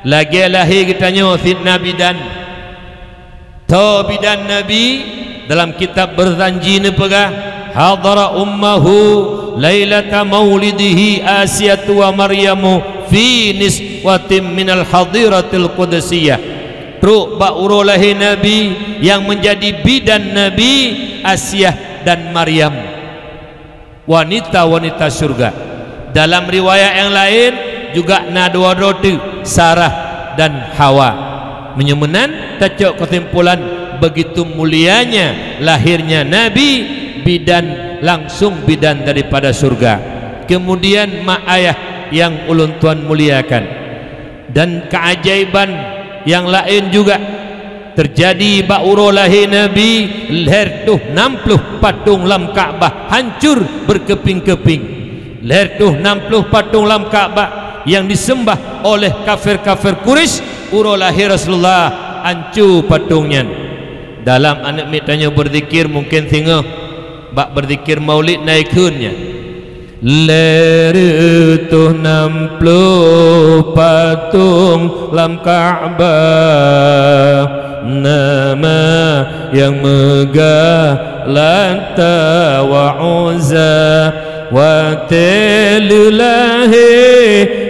Lagée lahé geutanyoe cit na bidan. Tho bidan Nabi, dalam kitab Barzanji neupeugah, "Hadara ummahu lailata maulidihi Asiyatu wa Maryamu fi niswatin minal hadiratil qudsiyah." Trok bak uroe lahé Nabi nyang meunjadi bidan Nabi, Asiah dan Maryam. Wanita-wanita syurga. Dalam riwayat nyang laén juga na dua droe teuk, Sarah dan Hawa. Meunyoe meunan, tacok keusimpulan, begitu mulianya lahirnya Nabi, bidan langsung bidan daripada syurga. Kemudian mak ayah nyang ulôn tuan muliakan. Dan keajaiban nyang laén juga teujadi bak uroe lahé Nabi, lhèe reutôh nam ploh patong lam Ka'bah hancor beukeupieng-keupieng. Lhèe reutôh nam ploh patong lam Ka'bah nyang diseumbah oleh kafir-kafir Quraisy uroe lahé Rasulullah, hancor patong nyan. Dalam aneuk miet tanyoe beuzikir mungken singoh bak beuzikir Maulid na ikheun nyan. Lhèe reutôh nam ploh patong lam Ka'bah, nama nyang meugah Lata wa Uzza. Watée lheueh lahé,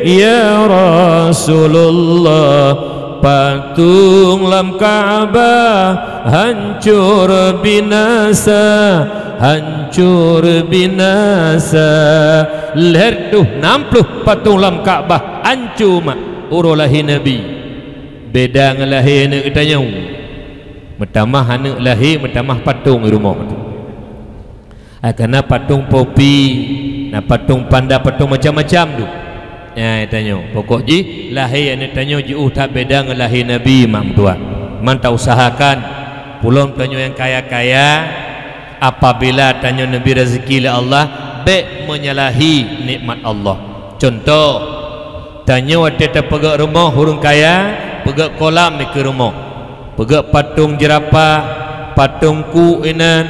ya Rasulullah, patong lam Ka'bah hancor binasa, hancor binasa. Lhèe reutôh nam ploh patong lam Ka'bah hancor mak. Uroe lahé Nabi beda ngon lahé aneuk geutanyoe. Meutamah aneuk lahé, meutamah patong di rumoh tu. Ai, kana patong popi, na patong panda, patong macam-macam tu. Nyan tanyoe, pokok jih lahé aneuk tanyoe jiôh that beda ngon lahé Nabi, mak meutuah. Man tausahakan, pulom tanyoe nyang kaya-kaya, apabila tanyoe neubri raseuki lé Allah, bék meunyalahi nikmat Allah. Cuntoh, tanyoe watée tapeugét rumoh ureuëng kaya, peugét kolam dikeue rumoh, peugét patong jeurapah, patong kuk inan,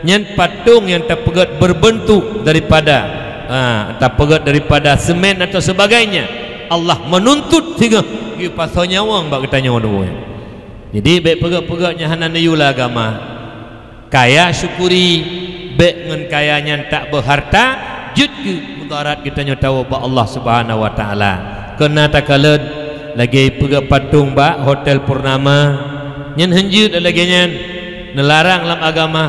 nyan patong nyang tapeugét beurbeuntuk daripada, ha, tapeugét daripada semen atau sebagainya. Allah meununtut singoh geupasoe nyawöng bak geutanyoe dua. Jadi, bék peugét-peugét nyang hana neuyue lam agama. Kaya syukuri, bék ngon kaya nyan tak beuharta, jeuet keu mudarat geutanyoe tawoe bak Allah Subhanahu wa Taala. Keu na takalon lagée peugét patong bak Hotel Purnama, nyan hán jeuet lagée nyan, neularang lam agama.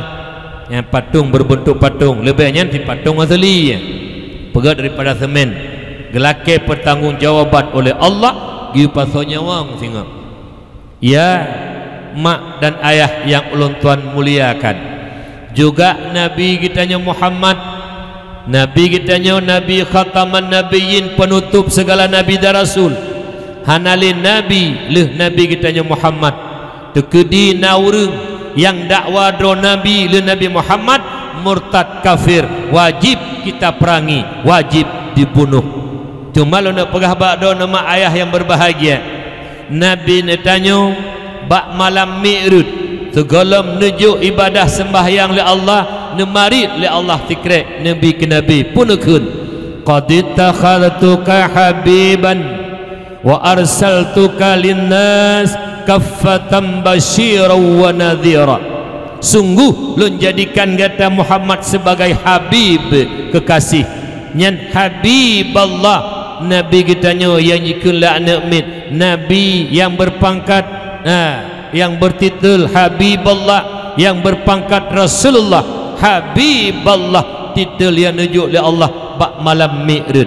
Nyan patong beurbeuntuk patong, leubeh nyan si patong asli, peugét daripada semen, geulakée peutanggong jawaban oleh Allah, geupasoe nyawöng singoh. Ya, mak dan ayah nyang ulôn tuan muliakan, juga Nabi geutanyoe Muhammad, Nabi geutanyoe Nabi Khataman Nabiyyin, penutup segala nabi dan rasul. Hana lé nabi lheueh Nabi geutanyoe Muhammad. Teukeudi na ureuëng nyang dakwa droe nabi lheueh Nabi Muhammad, murtad kafir, wajib kita perangi, wajib dibunuh. Teuma lôn peugah bak droeneuh mak ayah nyang beubahgia, Nabi neutanyoe bak malam Mi'raj, sigohlom neujok ibadah seumbahyang lé Allah, neumarit lé Allah sikrek, neubi keu Nabi, peue neukheun, "Qad ittakhadtuka habiban wa arsaltuka linnas kaffatan basyiran wa nadhira." Sungguh lôn jadikan gata Muhammad sebagai habib keukaséh. Nyan Habiballah, Nabi geutanyoe nyang jikheun lé aneuk miet, Nabi nyang beupangkat, ha, nyang beutitel Habiballah, nyang beupangkat Rasulullah, Habiballah, titel nyang neujok lé Allah bak malam Mi'raj.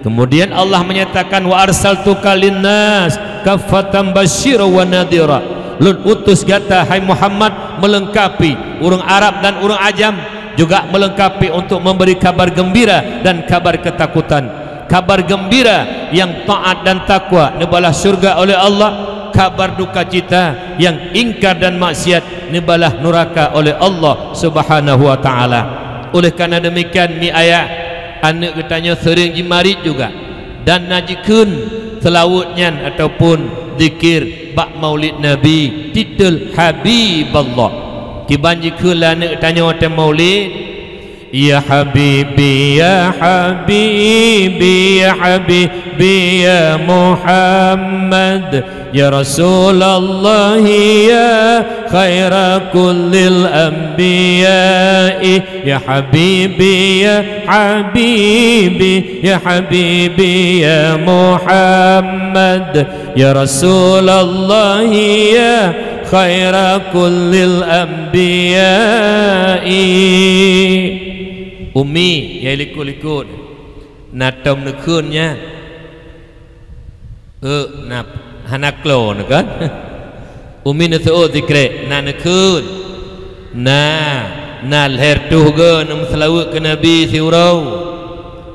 Kemudian Allah menyatakan, "Wa arsaltuka linnas kaffatan basyiran wa nadhira." Lôn utus gata, hai Muhammad, meulengkapi ureuëng Arab dan ureuëng Ajam, juga meulengkapi untuk memberi kabar gembira dan kabar ketakutan. Kabar gembira nyang taát dan takwa neubalah syurga oleh Allah, kabar dukacita nyang ingkar dan maksiat neubalah nuraka oleh Allah Subhanahu wa Taala. Oleh karena demikian, mi ayah, aneuk geutanyoe seuring jimarit juga dan na jikheun seulaweuet nyan ataupun zikir bak Maulid Nabi, titel Habiballah. Kiban jikheun lé aneuk tanyoe watée Maulid, "Ya habibi, ya habibi, ya habibi, ya Muhammad, ya Rasulullah, ya khaira kullil anbiya'i." Ya habibi, ya habibi, ya habibi, ya Muhammad, ya Rasulullah, ya khaira kullil anbiya'i. Umi, ya likot-likot, na tom neukheun nyan. Eh, na, hana klo neuh kan? Umi neuseuôt sikrek, na neukheun. Na, na lhèe reutôh goe neumeuseulaweuet keu Nabi siuroe.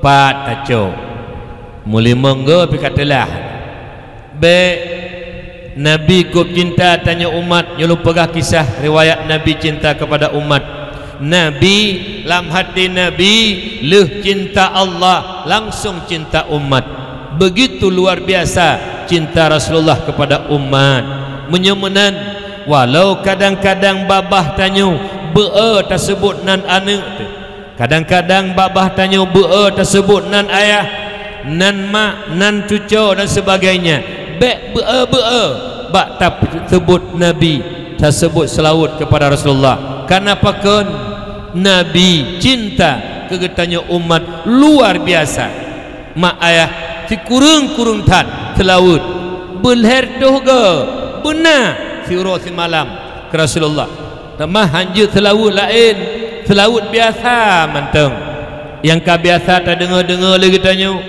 Pat tacok. Meulimong goe pih ka teulah. Bék. Nabi kôb cinta tanyoe umat, nyoe lôn peugah kisah riwayat Nabi cinta kepada umat. Nabi, lam hati Nabi, lheueh cinta Allah, langsung cinta umat. Begitu luar biasa cinta Rasulullah kepada umat. Meunyoe meunan, walau kadang-kadang babah tanyoe beu-e taseubut nan aneuk teuh, kadang-kadang babah tanyoe beu-e taseubut nan ayah, nan mak, nan cucoe dan sebagainya. Bék beu-e-beu-e bak taseubut Nabi, taseubut seulaweuet kepada Rasulullah. Kareuna pakon? Nabi cinta keu geutanyoe umat luar biasa. Mak ayah sikureueng-kureueng that seulaweuet, beu lhèe reutôh goe beuna siuroe simalam keu Rasulullah. Teuma hanjeuet seulaweuet laén, seulaweuet biasa mantong nyang ka biasa tadeungoe-deungoe lé geutanyoe.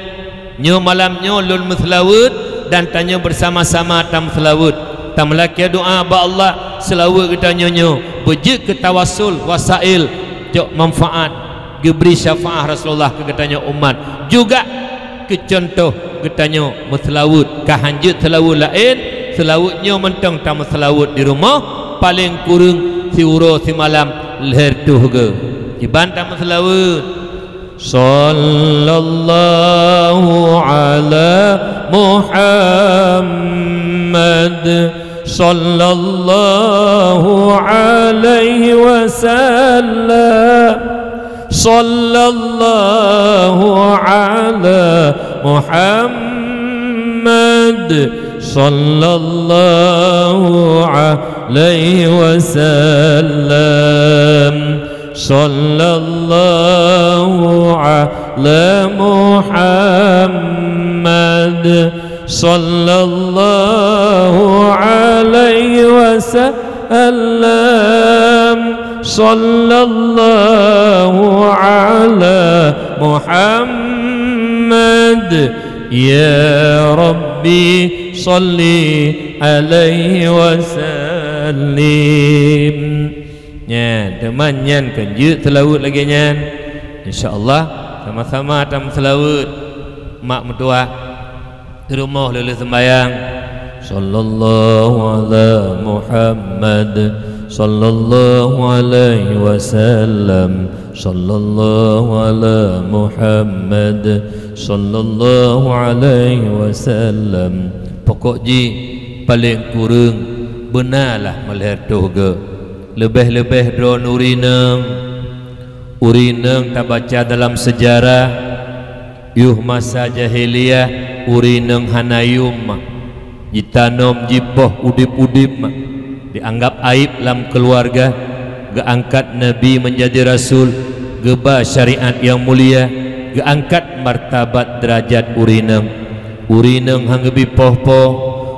Nyoe malam nyoe lôn meuseulaweuet Dan tanyoe bersama-sama tameuseulaweuet, tameulakée doa bak Allah, seulaweuet geutanyoe nyoe beujeuet keu tawasul, wasail, cok manfaat, geubri syafaat Rasulullah keu geutanyoe umat. Juga keu cuntoh geutanyoe meuseulaweuet, ka hanjeuet seulaweuet laén, seulaweuet nyoe mantong tameuseulaweuet di rumoh, paleng kureueng siuroe simalam lhèe reutôh goe. Kiban tameuseulaweuet. Sallallahu ala Muhammad, sallallahu alaihi wasallam, sallallahu ala Muhammad, sallallahu alaihi wasallam. Sallallahu ala Muhammad, sallallahu alaihi wasallam, sallallahu ala Muhammad, ya Rabbi, salli alaihi wasallim. Nyan, teuma nyan kon jeuet seulaweuet lagèe nyan. Insya Allah, sama-sama tameuseulaweuet mak meutuwah di rumoh lheueh-lheueh seumbahyang. Sallallahu ala Muhammad, sallallahu alaihi wasallam, sallallahu ala Muhammad, sallallahu alaihi wasallam. Pokok jih paleng kureueng beuna lah meulhèe reutôh goe. Leubeh-leubeh droeneuh ureueng inong, ureueng inong tabaca dalam seujarah, yoh masa jahiliyah ureueng inong hana yum mak, jitanom jipoh udeb-udeb mak, dianggap aib lam keuluwarga, geuangkat Nabi meunjadi rasul, geuba syariat nyang mulia, geuangkat martabat deurajat ureueng inong. Ureueng inong han geubi poh-poh,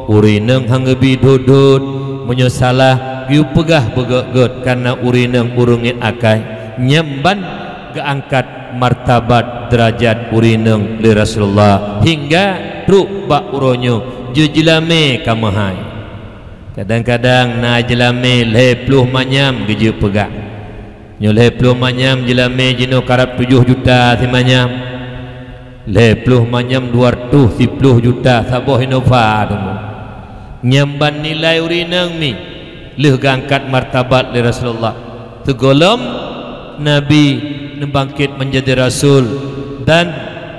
ureueng inong han geubi dhot-dhot, meunyoe salah, geuyue peugah beugét-gét kareuna ureueng inong ureueng ngieng akai. Nyan ban geuangkat martabat deurajat ureueng inong lé Rasulullah, hingga trok bak uroe nyoe jeuet jeulamé ka meuhai. Kadang-kadang na jeulamé lhèe ploh manyam geujeuet peugah. Nyoe lhèe ploh manyam jeulamé jinoe karab tujoh juta simanyam. Lhèe ploh manyam dua reutôh siploh juta saboh Innova teuma. Nyan ban nilai ureueng inong mi lheueh geuangkat martabat lé Rasulullah. Sigohlom Nabi neubangkét meunjadi rasul dan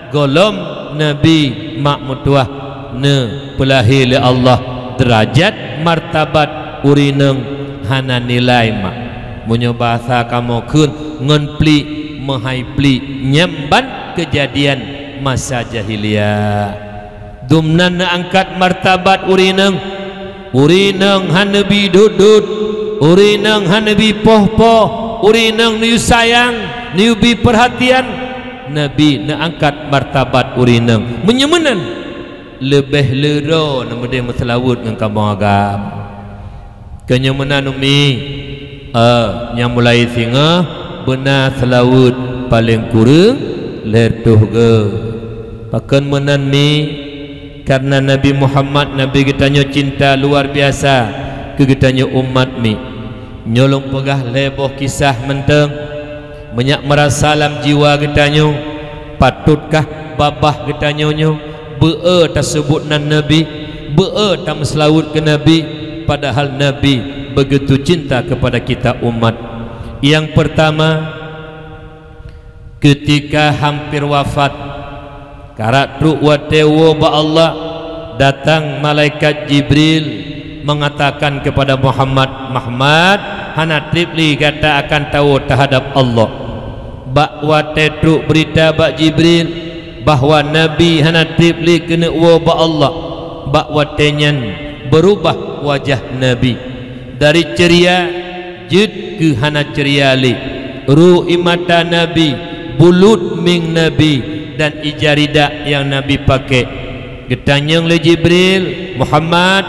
gohlom Nabi mak meutuwah neupeulahé lé Allah, deurajat martabat ureueng inong hana nilai mak. Meunyoe bahasa kamoe kheun ngon pliek meuhai pliek, nyan ban keujadian masa jahiliyah. Dumnan neuangkat martabat ureueng inong. Ureueng inong han neubi dhot-dhot, ureueng inong han neubi poh-poh, ureueng inong neuyue sayang, neuyue bi peurhatian. Nabi neuangkat martabat ureueng inong. Meunyoe meunan, leubeh le droe neumeudeh meuseulaweuet ngon kamoe agam. Keu nyoe meunan, Umi, eh, nyang mulai singoh beuna seulaweuet paleng kureueng lhèe reutôh goe. Pakon meunan, Mi? Kareuna Nabi Muhammad, Nabi geutanyoe cinta luar biasa keu geutanyoe umat, Mi. Nyoe lôn peugah lhèe boh kisah mantong. Meunyak meurasa lam jiwa geutanyoe, patotkah babah geutanyoe nyoe beu-e taseubut nan Nabi, beu-e tameuseulaweuet keu Nabi, padahal Nabi begitu cinta kepada kita umat? Nyang peurtama, keutika hamper wafat, karab trok watèe woe bak Allah, datang malaikat Jibril meungatakan keupada Muhammad, "Muhammad, hana treb lé gata akan tawoe teuhadab Allah." Bak watèe trok beurita bak Jibril bahwa Nabi hana treb lé keuneuk woe bak Allah, bak watèe nyan beurubah wajah Nabi. Dari ceuria jeuet keu hana ceuria lé. Ro ie mata Nabi bulut mieng Nabi dan ija ridak nyang Nabi pakè. Geutanyong lé Jibril, "Muhammad,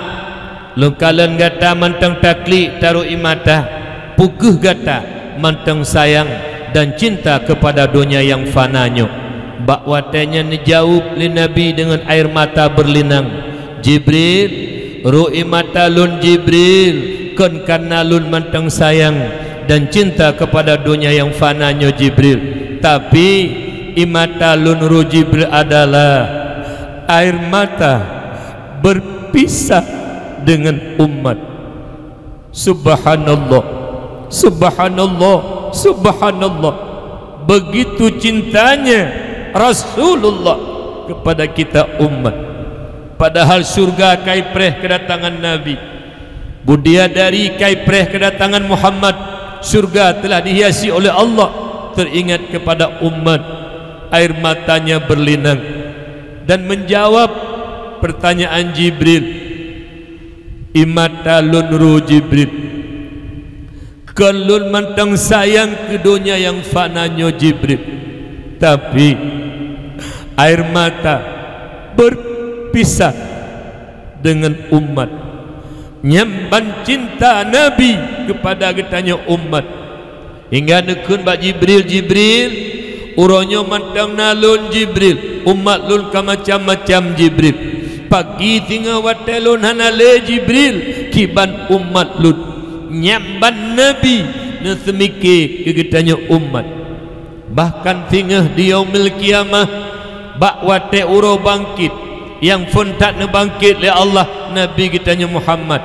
lôn kalon gata mantong taklik taroh ie mata, peu kheueh gata mantong sayang dan cinta keupada donya nyang fana nyoe?" Bak watèe nyan neujaweueb lé Nabi deungon air mata beurlinang, Jibril, roh ie mata lôn Jibril, kon kareuna lôn mantong sayang dan cinta kepada dunia yang fana nyoe Jibril, tapi ie mata lôn roh Jibril adalah air mata berpisah dengan umat. Subhanallah, subhanallah, subhanallah. Begitu cintanya Rasulullah kepada kita umat. Padahal syurga ka ipreh kedatangan Nabi. Bidadari ka ipreh kedatangan Muhammad. Syurga telah dihiasi oleh Allah. Teringat kepada umat, air matanya berlinang dan menjawab pertanyaan Jibril. Ie mata lôn roh Jibril, kon lôn mantong sayang keu donya nyang fana nyoe Jibril, tapi air mata berpisah dengan umat. Nyan ban cinta Nabi kepada geutanyoe umat. Hingga neukheun bak Jibril, "Jibril, uroe nyoe mantong na lôn Jibril, umat lôn ka macam-macam Jibril. Pagi singoh watée lôn hana lé Jibril, kiban umat lôn." Nyan ban Nabi neuseumike keu geutanyoe umat. Bahkan singoh di Yaumil Qiyamah, bak watée uroe bangkét, nyang phon that neubangkét lé Allah Nabi geutanyoe Muhammad.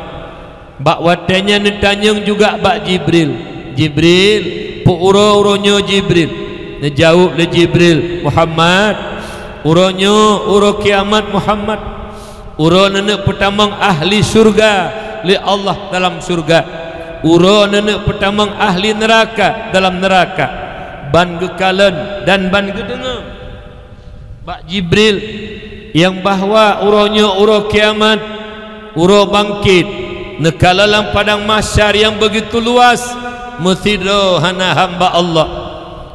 Bak watée nyan neutanyong juga bak Jibril, "Jibril, peu uroe uroe nyoe Jibril?" Neujaweueb lé Jibril, "Muhammad, uroe nyoe uroe kiamat Muhammad. Uroe neuneuk peutamong ahli syurga lé Allah dalam syurga. Uroe neuneuk peutamong ahli neuraka dalam neuraka. Ban geukalon dan ban geudeungoe bak Jibril nyang bahwa uroe nyoe uroe kiamat, uroe bangkét, neukalon lam padang mahsyar nyang beugitu luwas, meusidroe hana hamba Allah."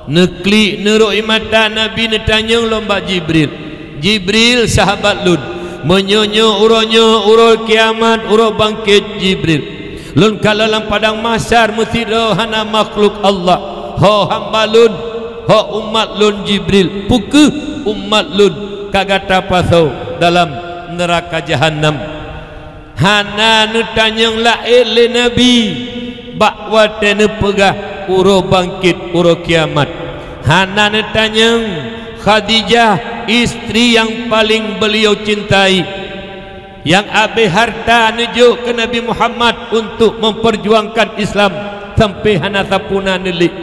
Neuklik neurok ie mata Nabi neutanyong lom bak Jibril, "Jibril, sahabat lôn, meunyoe nyoe uroe nyoe uroe kiamat, uroe bangkét Jibril, lôn kalon lam padang mahsyar meusidroe hana makhluk Allah, ho hamba lôn, ho umat lôn Jibril, peu kheueh umat lôn ka gata pasoe dalam neuraka jahanam?" Hana neutanyong laén lé Nabi bak watée neupeugah uroe bangkét, uroe kiamat. Hana neutanyong Khadijah, istri nyang paleng beuliau cintai, nyang abéh harta neujok keu Nabi Muhammad untuk memperjuangkan Islam sampai hana sapeue na neulék.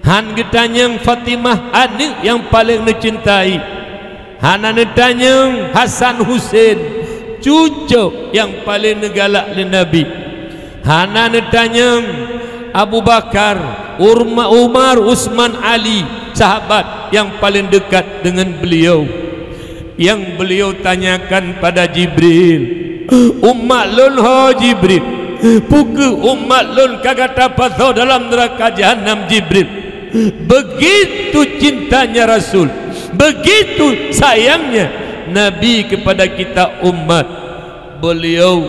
Hán geutanyong Fatimah, aneuëk nyang paleng neucintai. Hana neutanyong Hasan Husein, cucoe nyang paleng neugalak lé Nabi. Hana neutanyong Abu Bakar, Urma-, Umar, Utsman, Ali, sahabat nyang paleng deukat deungon beuliau. Nyang beuliau tanyakan pada Jibril, "Umat lôn ho Jibril, peu kheueh umat lôn ka gata pasoe dalam neuraka jahanam Jibril?" Begitu cintanya Rasul, begitu sayangnya Nabi kepada kita umat. Beliau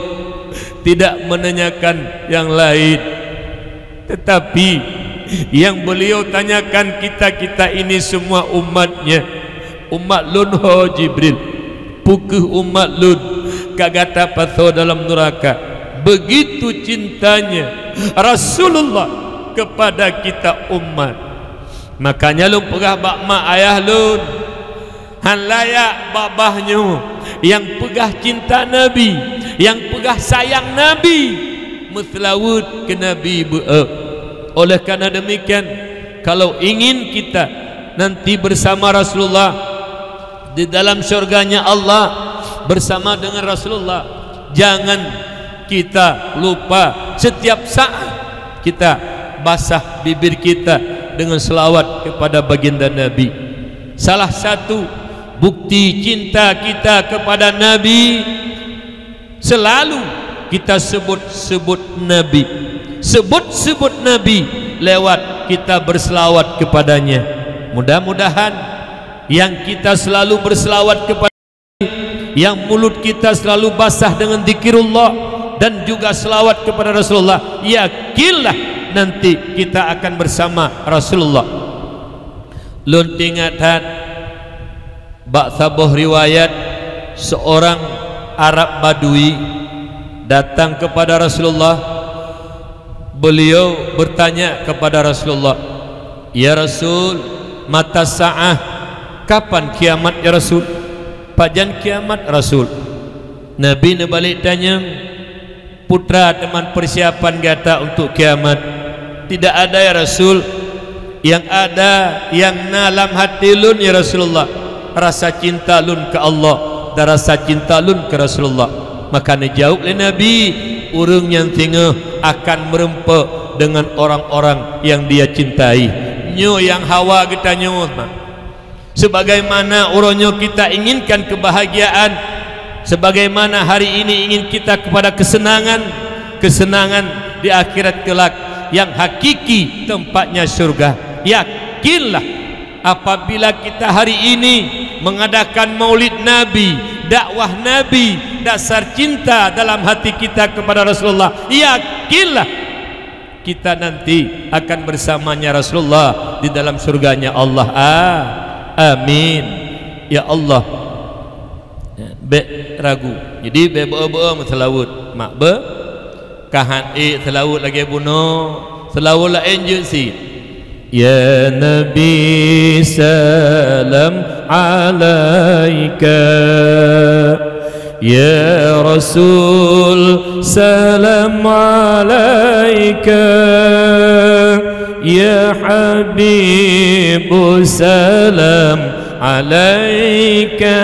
tidak menanyakan yang lain. Tetapi, yang beliau tanyakan kita-kita ini semua umatnya, "Umat lôn ho Jibril, peu kheueh umat lôn ka gata pasoe dalam neuraka?" Begitu cintanya Rasulullah kepada kita umat. Makanya lôn peugah bak mak ayah lôn, hán layak babah nyoe nyang peugah cinta Nabi, nyang peugah sayang Nabi, meuseulaweuet keu Nabi beu-eu. Oleh karena demikian, kalau ingin kita nanti bersama Rasulullah di dalam syurganya Allah bersama dengan Rasulullah, jangan kita lupa setiap saat kita basah bibir kita dengan selawat kepada baginda Nabi. Salah satu bukti cinta kita kepada Nabi, selalu kita sebut-sebut Nabi. Sebut-sebut Nabi lewat kita berselawat kepadanya. Mudah-mudahan yang kita selalu berselawat kepada, yang mulut kita selalu basah dengan zikirullah dan juga selawat kepada Rasulullah, yakinlah nanti kita akan bersama Rasulullah. Lôn teuingat that bak saboh riwayat, seorang Arab Badui datang kepada Rasulullah. Beliau bertanya kepada Rasulullah, "Ya Rasul, mata sa'ah? Kapan kiamat, ya Rasul? Pajan kiamat, Rasul?" Nabi neubalek tanyong, "Peue teuma persiapan gata untuk kiamat?" "Tidak ada, ya Rasul. Yang ada, yang na lam hati lôn, ya Rasulullah, rasa cinta lôn keu Allah dan rasa cinta lôn keu Rasulullah." Maka neujaweueb lé Nabi, "Ureuëng nyan singoh akan meureumpok dengan orang-orang yang dia cintai." Nyoe nyang hawa geutanyoe, mak. Sebagaimana uroe nyoe kita inginkan kebahagiaan, sebagaimana hari ini ingin kita kepada kesenangan, kesenangan di akhirat kelak, yang hakiki tempatnya syurga. Yakinlah, apabila kita hari ini mengadakan maulid Nabi, dakwah Nabi, dasar cinta dalam hati kita kepada Rasulullah, yakinlah, kita nanti akan bersamanya Rasulullah di dalam surganya Allah. Ah, amin. Ya Allah. Bék ragu. Jadi, bék beu-beu meuseulaweuet. Mak beu, ka han ék seulaweuet lagée bunoe. Seulaweuet laén jeuet cit. Ya Nabi, salam alaika. Ya Rasul, salam alaika. Ya Habib, salam alaika.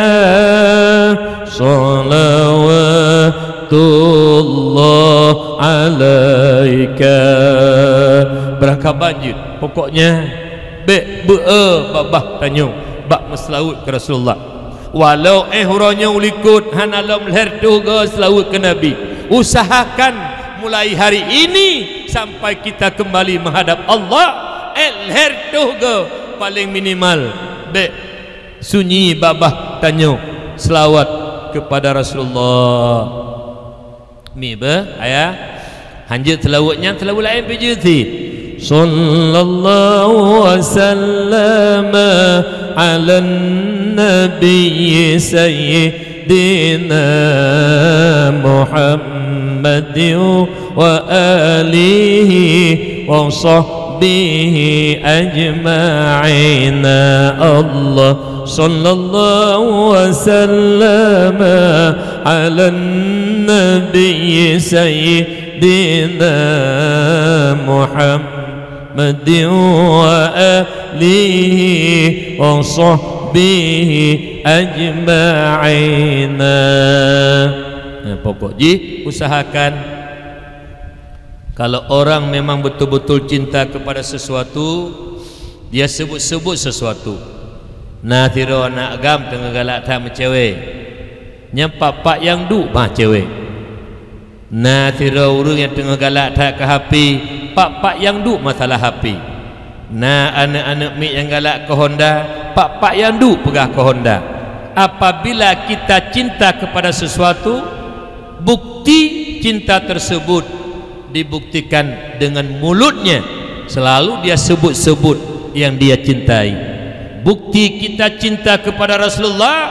Salawatullah alaika. Beurangkaban jeuet. Pokoknya, bék beu-e babah tanyoe bak meuseulaweuet keu Rasulullah. Walau éh uroe nyoe u likot hana lom lhèe reutôh goe seulaweuet keu Nabi, usahakan mulai hari ini sampai kita kembali menghadap Allah, éh lhèe reutôh goe paléng minimal. Bék sunyi babah tanyoe seulaweuet keupada Rasulullah. Mi beuh, ayah. Hanjeuet seulaweuet nyan, seulaweuet laén pih jeuet cit. Sallallahu wasallam ala nabi sayyidina Muhammadin wa alihi wa sahbihi ajma'in. Allah sallallahu wasallam ala nabi sayyidina Muhammadin wa alihi wa sahbihi ajma'in. Nah, pokok jih usahakan, kalau orang memang betul-betul cinta kepada sesuatu, dia sebut-sebut sesuatu. Na sidroe aneuk agam teungoh galak that meucewek. Nyan pat-pat nyang duek bah cewek. Na sidroe ureuëng nyang teungoh galak that keu H P, pat-pat nyang duek masalah H P. Na aneuk-aneuk miet nyang galak keu Honda, pat-pat nyang duek peugah keu Honda. Apabila kita cinta kepada sesuatu, bukti cinta tersebut dibuktikan dengan mulutnya, selalu dia sebut-sebut yang dia cintai. Bukti kita cinta kepada Rasulullah,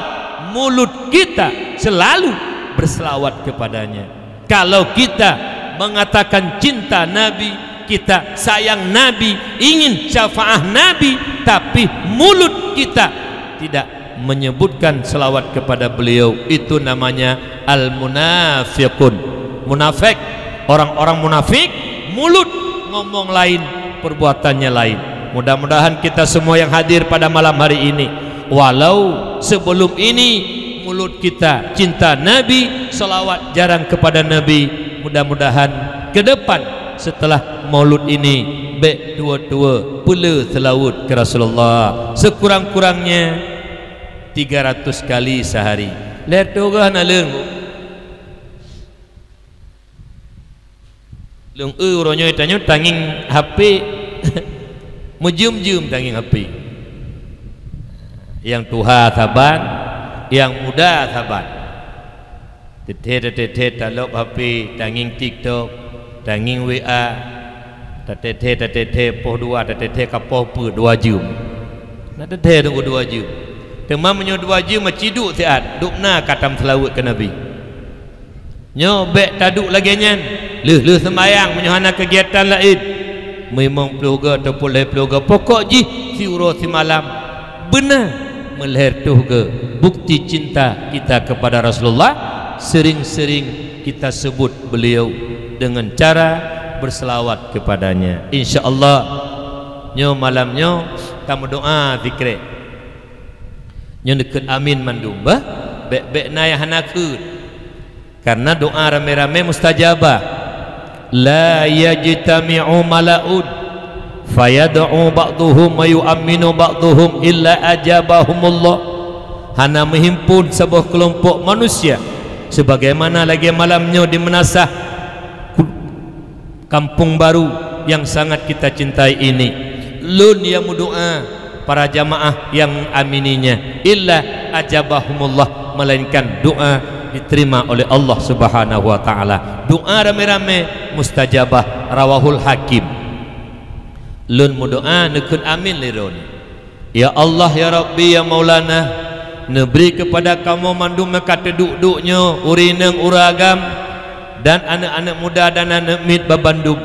mulut kita selalu berselawat kepadanya. Kalau kita mengatakan cinta Nabi, kita sayang Nabi, ingin syafaah Nabi, tapi mulut kita tidak menyebutkan selawat kepada beliau, itu namanya al-munafiqun. Munafik, orang-orang munafik, mulut ngomong lain, perbuatannya lain. Mudah-mudahan kita semua yang hadir pada malam hari ini, walau sebelum ini mulut kita cinta Nabi, selawat jarang kepada Nabi, mudah-mudahan ke depan setelah maulud ini bék dua-dua peuleueh seulaweuet keu Rasulullah. Sekurang-kurangnya tiga ratus kali sehari. Lhèe reutôh goe hana leueng. Lôn eu uroe nyoe tanyoe tangieng H P. Meujeuem-jeuem tangieng H P. Nyang tuha saban, nyang muda saban. Teuthée-teuthée talop H P, tangieng TikTok, tangieng W A, tateuthée-tateuthée poh dua, tateuthée ka poh peuet, dua jeuem. Na teuthée teungku dua jeuem. Teuma meunyoe dua jeuem meuciduek siat, dubna ka tam seulaweuet keu Nabi. Nyoe bék taduek lagée nyan, lheueh-lheueh seumayang meunyoe hana keugiatan laén. Limong ploh goe ataupun lhée ploh goe, pokok jih siuroe simalam. Beuna meulhée reutôh goe. Bukti cinta kita kepada Rasulullah, sering-sering kita sebut beliau dengan cara berselawat kepadanya. Insya Allah, nyoe malam nyoe tameudoá sikrek. Nyoe neukheun amin mandum, bah, bék-bék na nyang hana kheun. Karena doa ramé-ramé mustajabah. La yajtami'u mala'un fayad'u ba'duhum wa yu'amminu ba'duhum illa ajabahumullah. Hana meuhimpun saboh keulompok manusia sebagaimana lagée malam nyoe di meunasah ku-, Kampung Baru yang sangat kita cintai ini. Lôn nyang meudoá, para jamaah nyang amininya, illa ajabahumullah, melainkan doa diterima oleh Allah Subhanahu wa Ta'ala. Doa ramé-ramé mustajabah, rawahul Hakim. Lôn meudoá, neukheun amin lé droeneuh. Ya Allah, ya Rabbi, ya Maulana, neubri keupada kamoe mandum nyang ka teuduek-duek nyoe, ureueng inong, ureueng agam, dan aneuëk-aneuëk muda dan aneuëk miet babandum.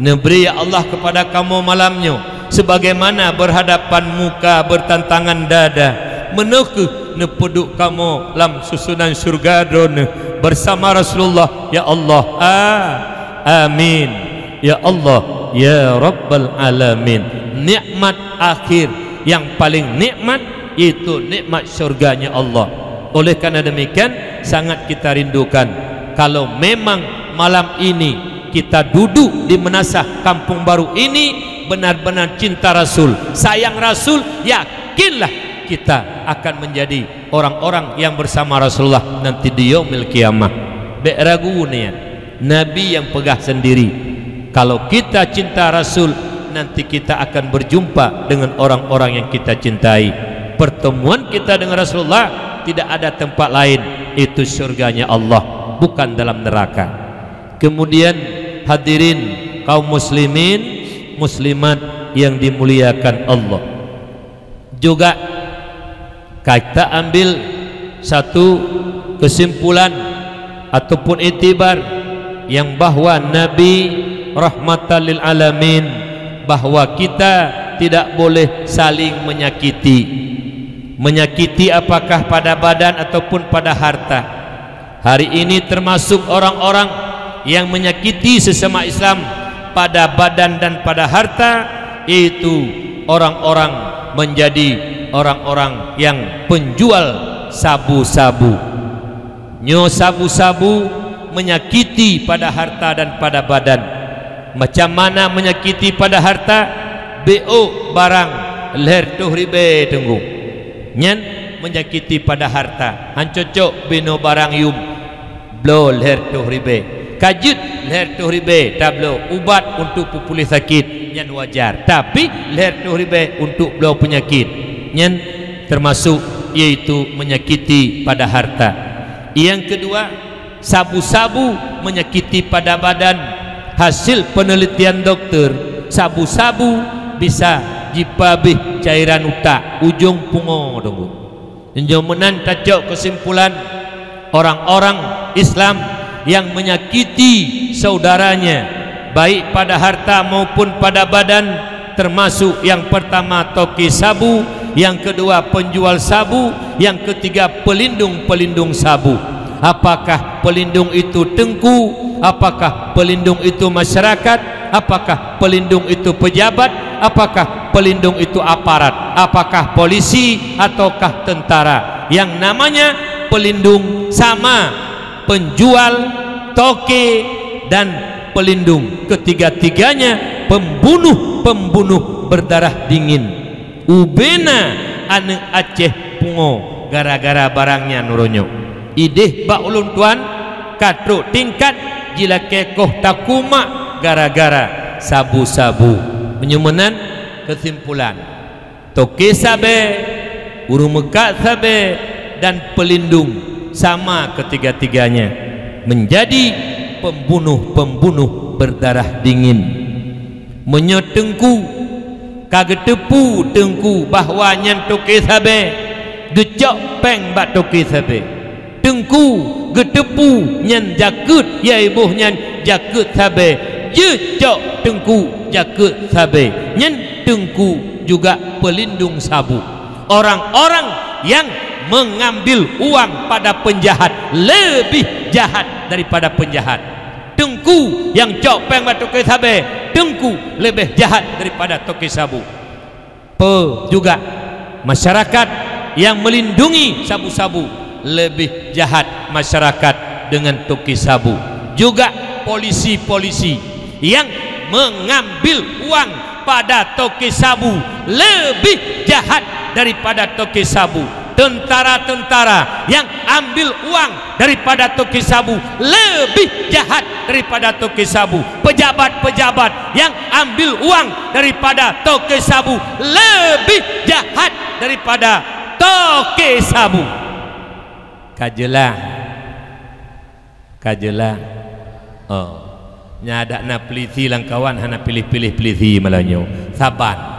Neubri, ya Allah, keupada kamoe malam nyoe, sebagaimana berhadapan muka, bertantangan dada, meunoe kheueh neupeuduek kamoe lam susunan syeuruga Droeneueh bersama Rasulullah, ya Allah. A-, amin. Ya Allah, ya Rabbal Alamin. Nikmat akhir yang paling nikmat, yaitu nikmat syurganya Allah. Oleh karena demikian, sangat kita rindukan kalau memang malam ini kita duduk di meunasah Kampung Baru ini, benar-benar cinta Rasul, sayang Rasul, yakinlah kita akan menjadi orang-orang yang bersama Rasulullah nanti di Yaumil Qiyamah. Bék ragu niat. Nabi yang peugah sendiri, kalau kita cinta Rasul, nanti kita akan berjumpa dengan orang-orang yang kita cintai. Pertemuan kita dengan Rasulullah tidak ada tempat lain, itu syurganya Allah, bukan dalam neraka. Kemudian, hadirin kaum muslimin, muslimat yang dimuliakan Allah, juga ka kita ambil satu kesimpulan ataupun iktibar yang bahwa Nabi rahmatan lil alamin, bahwa kita tidak boleh saling menyakiti. Menyakiti apakah pada badan ataupun pada harta. Hari ini termasuk orang-orang yang menyakiti sesama Islam pada badan dan pada harta, yaitu orang-orang menjadi orang-orang yang penjual sabu-sabu. Nyoe sabu-sabu menyakiti pada harta dan pada badan. Macam mana menyakiti pada harta? Beuôk barang lhée reutôh ribée teunggu. Nyan menyakiti pada harta. Han cocok binoe barang yum, bloe lhée reutôh ribée. Ka jeuet lhée reutôh ribée tabloe ubat untuk peupuléh sakét, nyan wajar. Tapi lhée reutôh ribée untuk bloe peunyakét, nyan termasuk, yaitu menyakiti pada harta. Yang kedua, sabu-sabu menyakiti pada badan. Hasil penelitian dokter, sabu-sabu bisa jipabéh cairan utak, ujong pungo teunggu. Nyoe meunan tacok kesimpulan, orang-orang Islam yang menyakiti saudaranya, baik pada harta maupun pada badan, termasuk yang pertama toke sabu, yang kedua penjual sabu, yang ketiga pelindung-pelindung sabu. Apakah pelindung itu teungku? Apakah pelindung itu masyarakat? Apakah pelindung itu pejabat? Apakah pelindung itu aparat? Apakah polisi ataukah tentara? Yang namanya pelindung sama penjual, toke, dan pelindung. Ketiga-tiganya pembunuh-pembunuh berdarah dingin. Ubena aneuëk Aceh pungo gara-gara barang nyan uroe nyoe. Ideh bak ulôn tuan, ka trok tingkat jilakée koh takumak gara-gara sabu-sabu. Meunyoe meunan, kesimpulan, toke sabe, ureuëng meukat sabe, dan pelindung sama ketiga-tiganya menjadi pembunuh-pembunuh berdarah dingin. Meunyoe teungku ka geuteupeue teungku bahwa nyan toke sabe, geucok péng bak toke sabe. Teungku geuteupeue nyan jakeuet, yai boh nyan jakeuet sabe, jeuet cok teungku jakeuet sabe, nyan teungku juga peulindong sabu. Orang-orang yang mengambil uang pada penjahat lebih jahat daripada penjahat. Teungku nyang cok péng bak toke sabe, teungku leubeh jahat daripada toke sabu. Pe juga, masyarakat yang melindungi sabu-sabu lebih jahat masyarakat dengan toke sabu. Juga polisi-polisi yang mengambil uang pada toke sabu lebih jahat daripada toke sabu. Tentara-tentara yang ambil uang daripada toke sabu lebih jahat daripada toke sabu. Pejabat-pejabat yang ambil uang daripada toke sabu lebih jahat daripada toke sabu. Ka jeulaih. Ka jeulaih. Oh. Nyan adak na peulisi lam kawan hana piléh-piléh peulisi malam nyoe. Saban.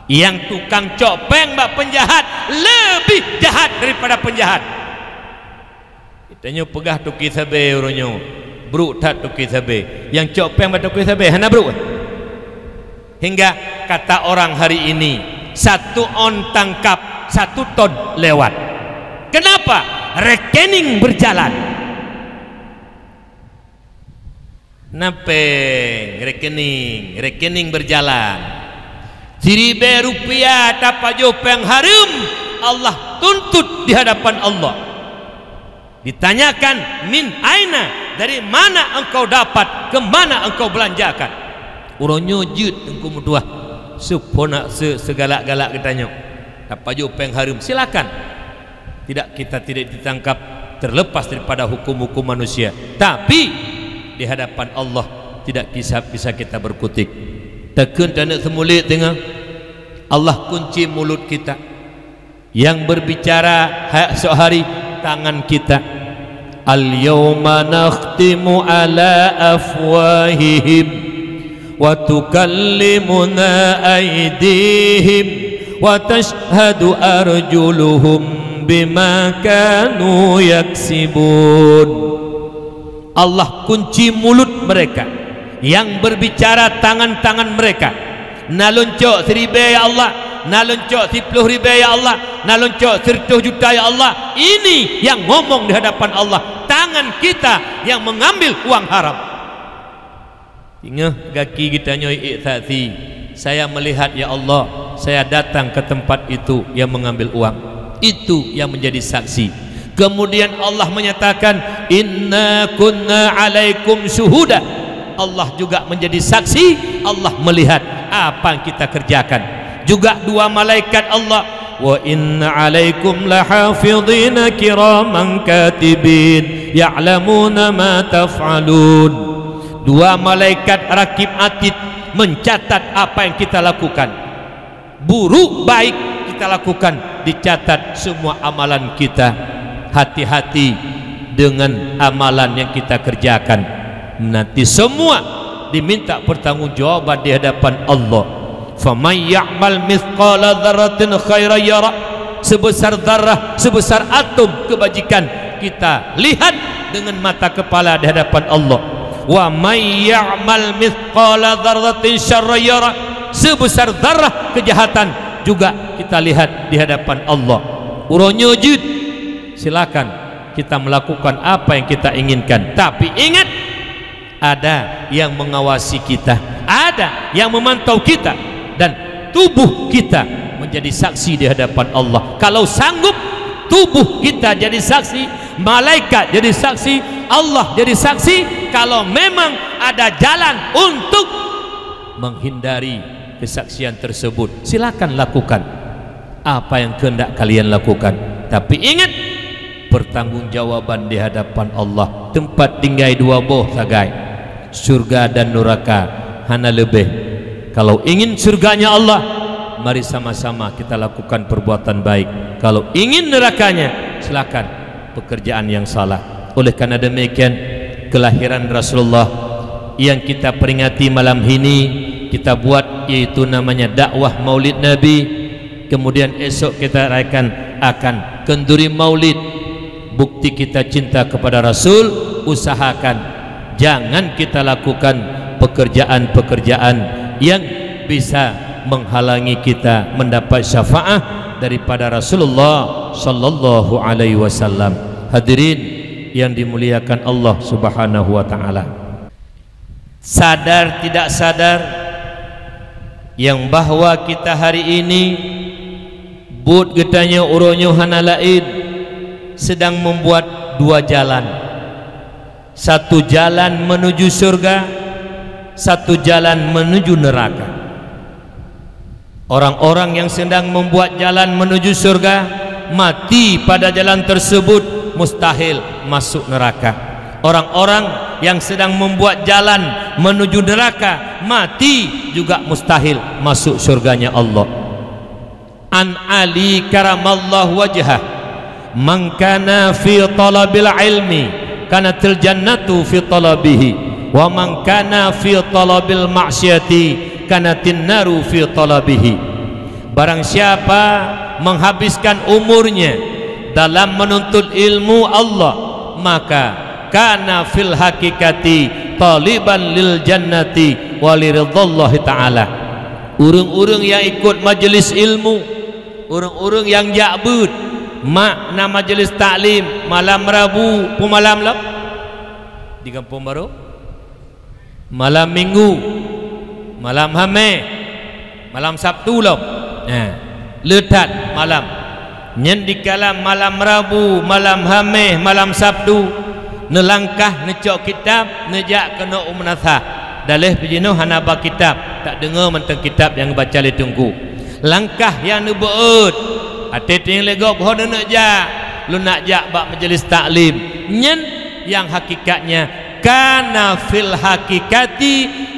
Nyang tukang cok péng bak penjahat lebih jahat daripada penjahat. Geutanyoe peugah toke sabe uroe nyoe, brok that toke sabe. Nyang cok péng bak toke sabe hana brok. Hingga kata orang hari ini, satu on tangkap, satu ton lewat. Kenapa? Rekening berjalan. Na péng, rekening, rekening berjalan. Siribée rupiah tapajoh péng hareuem, Allah tuntut di hadapan Allah. Ditanyakan, "Min aina?" Dari mana engkau dapat, ke mana engkau belanjakan? Uroe nyoe jeuet teungku meutuah, seupona se-, segalak-galak geutanyoe. Tapajoh péng hareuem, silakan. Tidak, kita tidak ditangkap, terlepas daripada hukum-hukum manusia. Tapi di hadapan Allah tidak bisa, bisa kita berkutik. Takheun taneuk seumulék teungoh, Allah kunci mulut kita. Yang berbicara ha-, esok hari tangan kita. Al-yauma nakhtimu ala afwahihim wa tukallimuna aidihim wa tashhadu arjuluhum bima kanu yaksibun. Allah kunci mulut mereka, yang berbicara tangan-tangan mereka. Na lôn cok siribée, ya Allah, na lôn cok siploh ribée, ya Allah, na lôn cok siratoh juta, ya Allah. Ini yang ngomong di hadapan Allah, tangan kita yang mengambil uang haram. Ingat gaki geutanyoe ék saksi, "Saya melihat, ya Allah, saya datang ke tempat itu yang mengambil uang." Itu yang menjadi saksi. Kemudian Allah menyatakan, "Inna kunna alaikum syuhuda." Allah juga menjadi saksi, Allah melihat apa yang kita kerjakan. Juga dua malaikat Allah, "Wa inna alaikum lahafidhina kiraman katibin, ya'lamuna ma taf'alun." Dua malaikat rakib atid mencatat apa yang kita lakukan. Buruk baik kita lakukan, dicatat semua amalan kita. Hati-hati dengan amalan yang kita kerjakan. Nanti semua diminta pertanggungjawaban di hadapan Allah. "Faman ya'mal mithqala dzarratin khairan yarah." Sebesar zarah, sebesar atom kebajikan kita lihat dengan mata kepala di hadapan Allah. "Wa may ya'mal mithqala dzarratin syarran yarah." Sebesar zarah kejahatan juga kita lihat di hadapan Allah. Uroe nyoe jeuet, silakan kita melakukan apa yang kita inginkan. Tapi ingat, ada yang mengawasi kita, ada yang memantau kita, dan tubuh kita menjadi saksi di hadapan Allah. Kalau sanggup tubuh kita jadi saksi, malaikat jadi saksi, Allah jadi saksi, kalau memang ada jalan untuk menghindari kesaksian tersebut, silakan lakukan apa yang kehendak kalian lakukan. Tapi ingat, pertanggungjawaban di hadapan Allah. Tempat tinggai dua boh sagai, syurga dan neraka, hana leubeh. Kalau ingin syurganya Allah, mari sama-sama kita lakukan perbuatan baik. Kalau ingin nerakanya, silakan pekerjaan yang salah. Oleh karena demikian, kelahiran Rasulullah yang kita peringati malam ini, kita buat, yaitu namanya dakwah Maulid Nabi. Kemudian esok kita rayakan akan kenduri Maulid. Bukti kita cinta kepada Rasul, usahakan jangan kita lakukan pekerjaan-pekerjaan yang bisa menghalangi kita mendapat syafaat daripada Rasulullah sallallahu alaihi wasallam. Hadirin yang dimuliakan Allah Subhanahu wa taala. Sadar tidak sadar, nyang bahwa kita hari ini, buet geutanyoe uroe nyoe hana laén, sedang membuat dua jalan. Satu jalan menuju surga, satu jalan menuju neraka. Orang-orang yang sedang membuat jalan menuju surga, mati pada jalan tersebut, mustahil masuk neraka. Orang-orang yang sedang membuat jalan menuju neraka, mati juga mustahil masuk surganya Allah. An Ali karamallahu wajhah, "Man kana fi talabil ilmi, kanatil jannatu fi talabihi, wa man kana fi talabil maksiati, kanatin naru fi talabihi." Barang siapa menghabiskan umurnya dalam menuntut ilmu Allah, maka kana fil hakikati taliban lil jannati wa li ridhallahi ta'ala. Ureuëng-ureuëng nyang ikot majelis ilmu, ureuëng-ureuëng nyang jak beuet, mak na majelis taklim malam Rabu peumalam lom di Gampông Barô, malam Minggu, malam Hamèh, malam Sabtu lom. Nah, le that malam. Nyan dikala malam Rabu, malam Hamèh, malam Sabtu, neulangkah neucok kitab, neujak keunoe u meunasah. Daléh pih jinoe hana ba kitab, tadeungoe mantong kitab nyang geubaca lé Teungku. Langkah nyang neubeuet, até teuingat lé gob ho neuneuk jak, lôn nak jak bak majelis taklim. Nyan nyang hakikatnya kana fil hakikati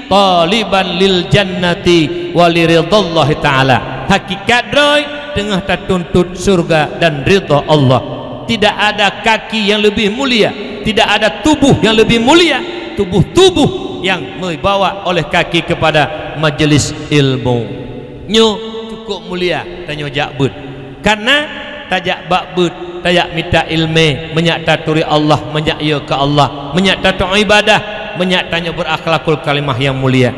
taliban lil jannati wa li ridhallahi ta'ala. Hakikat droe teungoh tatuntut syurga dan ridha Allah. Tidak ada kaki yang lebih mulia, tidak ada tubuh yang lebih mulia, tubuh-tubuh yang dibawa oleh kaki kepada majelis ilmu. Nyoe cukup mulia tanyoe jak beuet. Karena tajak bak beuet, tajak mita ileumèe, meunyak taturi Allah, meunyak yö keu Allah, meunyak tatu'oh ibadah, meunyak tanyoe beurakhlakul karimah nyang mulia.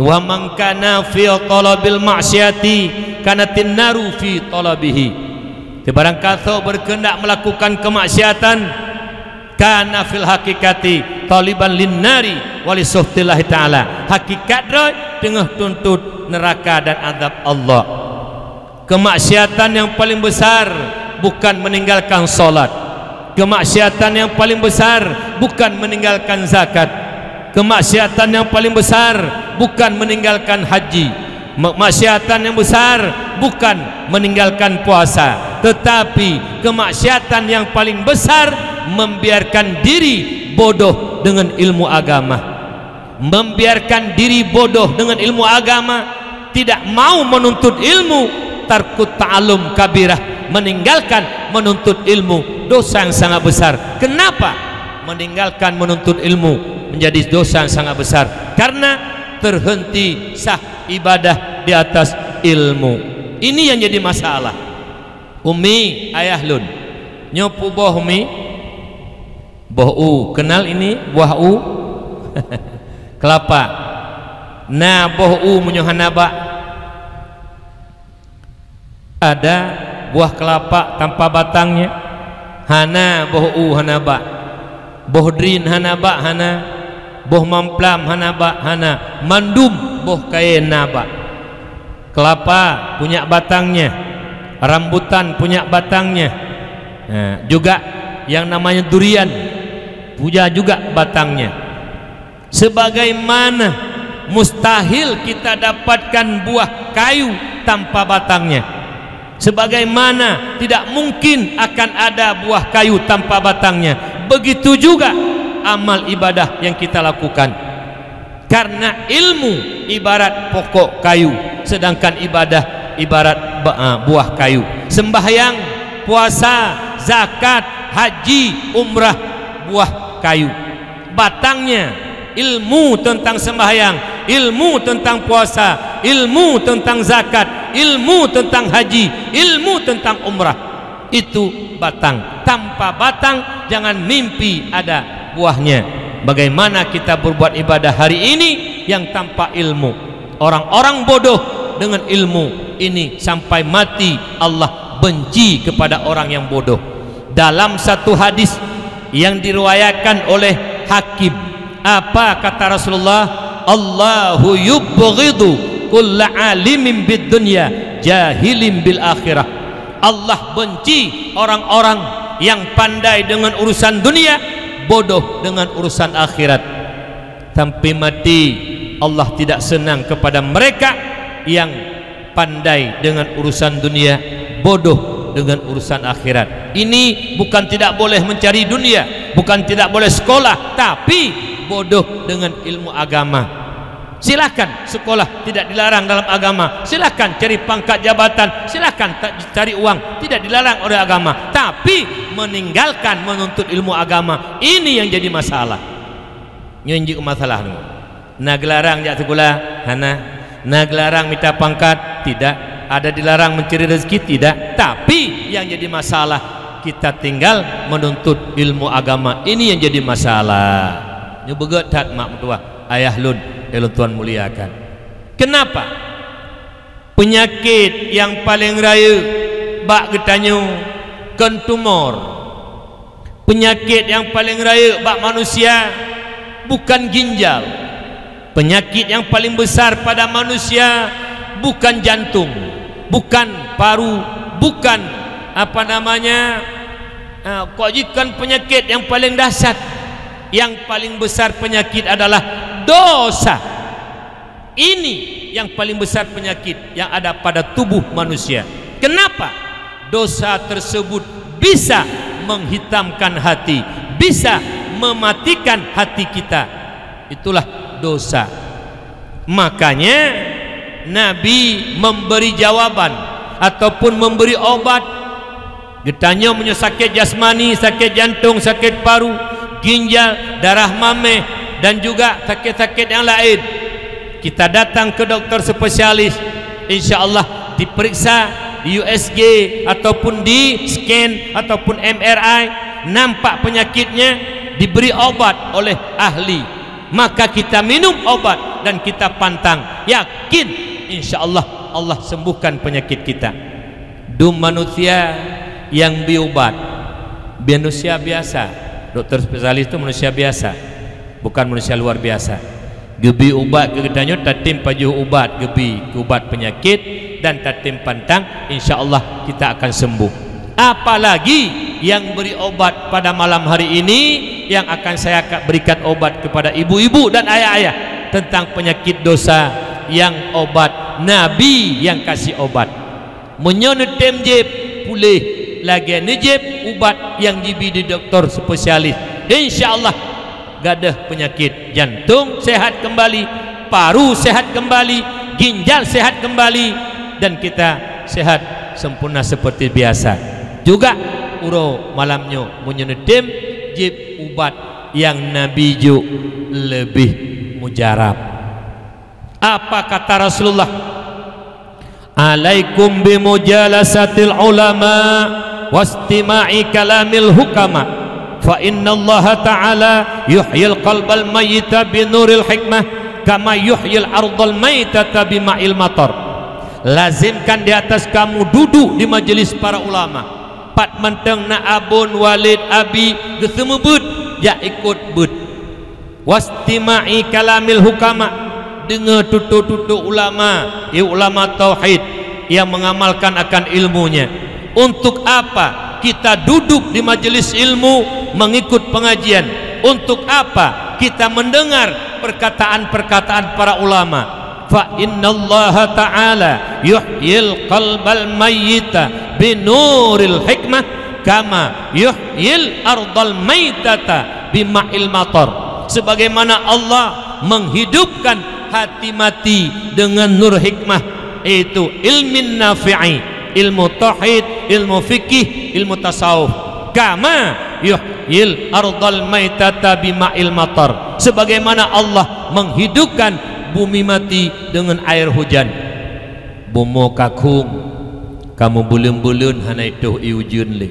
Wa man kana fi talabil ma'siyati kanatin naru fi talabihi. Barangkasoe berkehendak melakukan kemaksiatan, kana fil hakikati taliban lin nari wa li sukhtillahi ta'ala. Hakikat droe teungoh tuntut neuraka dan azab Allah. Kemaksiatan yang paling besar bukan meninggalkan salat. Kemaksiatan yang paling besar bukan meninggalkan zakat. Kemaksiatan yang paling besar bukan meninggalkan haji. Kemaksiatan yang besar bukan meninggalkan puasa, tetapi kemaksiatan yang paling besar membiarkan diri bodoh dengan ilmu agama. Membiarkan diri bodoh dengan ilmu agama, tidak mau menuntut ilmu, tarkut ta'allum kabirah, meninggalkan menuntut ilmu, dosa yang sangat besar. Kenapa? Meninggalkan menuntut ilmu menjadi dosa yang sangat besar, karena terhenti sah ibadah di atas ilmu. Ini yang jadi masalah. Umi, ayah lôn, nyoe peue boh, Umi? Boh u. Kenal ini buah u? Kelapa. Na boh u meunyoe hana bak? Ada buah kelapa tanpa batangnya? Hana, boh u hana bak. Boh drin hana bak? Hana. Boh mamplam hana bak? Hana. Mandum boh kayèe na bak. Kelapa punya batangnya, rambutan punya batangnya. Nah, juga yang namanya durian punya juga batangnya. Sebagaimana mustahil kita dapatkan buah kayu tanpa batangnya, sebagaimana tidak mungkin akan ada buah kayu tanpa batangnya, begitu juga amal ibadah yang kita lakukan. Karena ilmu ibarat pokok kayu, sedangkan ibadah ibarat ba-, ah, buah kayu. Sembahyang, puasa, zakat, haji, umrah, buah kayu. Batangnya ilmu tentang sembahyang, ilmu tentang puasa, ilmu tentang zakat, ilmu tentang haji, ilmu tentang umrah. Itu batang. Tanpa batang, jangan mimpi ada buahnya. Bagaimana kita berbuat ibadah hari ini yang tanpa ilmu? Orang-orang bodoh dengan ilmu ini sampai mati, Allah benci kepada orang yang bodoh. Dalam satu hadis yang diriwayatkan oleh Hakim, apa kata Rasulullah? "Allahu yubghidu kulla alimin bid dunya, jahilin bil akhirah." Allah benci orang-orang yang pandai dengan urusan dunia, bodoh dengan urusan akhirat. Sampai mati, Allah tidak senang kepada mereka yang pandai dengan urusan dunia, bodoh dengan urusan akhirat. Ini bukan tidak boleh mencari dunia, bukan tidak boleh sekolah, tapi bodoh dengan ilmu agama. Silakan sekolah, tidak dilarang dalam agama. Silakan cari pangkat jabatan, silakan ta-, cari uang, tidak dilarang oleh agama. Tapi meninggalkan menuntut ilmu agama, ini yang jadi masalah. Nyoe jeuet masalah nyoe. Na geularang jak sikula? Hana. Na geularang mita pangkat? Tidak. Ada dilarang mencari rezeki? Tidak. Tapi yang jadi masalah, kita tinggal menuntut ilmu agama. Ini yang jadi masalah. Nyoe beugét that mak meutuah, ayah lôn, nyang lôn tuan muliakan. Kenapa? Peunyakét nyang paleng rayeuk bak geutanyoe kon tumor. Peunyakét nyang paleng rayeuk bak manusia bukan ginjal. Peunyakét nyang paleng besar pada manusia bukan jantung, bukan paru, bukan, apa namanya, ah, kok jikon peunyakét nyang paleng dahsyat. Nyang paleng besar peunyakét adalah dosa. Ini yang paling besar penyakit yang ada pada tubuh manusia. Kenapa? Dosa tersebut bisa menghitamkan hati, bisa mematikan hati kita. Itulah dosa. Makanya Nabi memberi jawaban ataupun memberi obat. Geutanyoe meunyoe sakét jasmani, sakét jantong, sakét paru, ginjal, darah mameh, dan juga sakét-sakét nyang laén, kita datang ke dokter spesialis, insya Allah diperiksa di U S G ataupun di scan ataupun M R I, nampak penyakitnya, diberi obat oleh ahli. Maka kita minum obat dan kita pantang, yakin, insya Allah, Allah sembuhkan penyakit kita. Dum manusia nyang bi ubat, manusia biasa. Dokter spesialis tu manusia biasa, bukan manusia luar biasa. Geubi ubat keu geutanyoe, tatem pajoh ubat, geubi keu ubat penyakit dan tatem pantang, insya Allah kita akan sembuh. Apalagi yang beri obat pada malam hari ini, yang akan saya ka-, berikan obat kepada ibu-ibu dan ayah-ayah tentang penyakit dosa, yang obat Nabi yang kasih obat. Meunyoe neutem jieb, puléh lagée neujieb ubat nyang jibi di doktor spesialis. Insya Allah, gadoh penyakit jantung sehat kembali, paru sehat kembali, ginjal sehat kembali, dan kita sehat sempurna seperti biasa. Juga uroe malam nyoe, meunyoe neutem jieb ubat nyang Nabi jok, leubeh mujarab. Apa kata Rasulullah? "Alaikum bimujalasatil ulama wastima'i kalamil hukama, fa innallaha ta'ala yuhyil qalbal mayyita binuril hikmah, kama yuhyil ardal maitata bima'il matar." Lazimkan di atas kamu duduk di majelis para ulama. Pat mantong na abon, waled, abi, geuseumeubeuet, jak ikot beuet. "Wastima'i kalamil hukama," deungoe tutoe-tutoe ulama, ya, ulama tauhid yang mengamalkan akan ilmunya. Untuk apa kita duduk di majelis ilmu mengikut pengajian? Untuk apa kita mendengar perkataan-perkataan para ulama? "Fa innallaha ta'ala yuhyil qalbal mayyita binuril hikmah, kama yuhyil ardal maitata bima'il matar." Sebagaimana Allah menghidupkan hati mati dengan nur hikmah, yaitu ilmin nafi'i, ilmu tauhid, ilmu fikih, ilmu tasawuf. "Kama yuhyil ardal maitata bima'il matar." Sebagaimana Allah menghidupkan bumi mati dengan air hujan. Bumoe ka khueng, Ka meubuleuen-buleuen hana itôh ié ujeuen lé.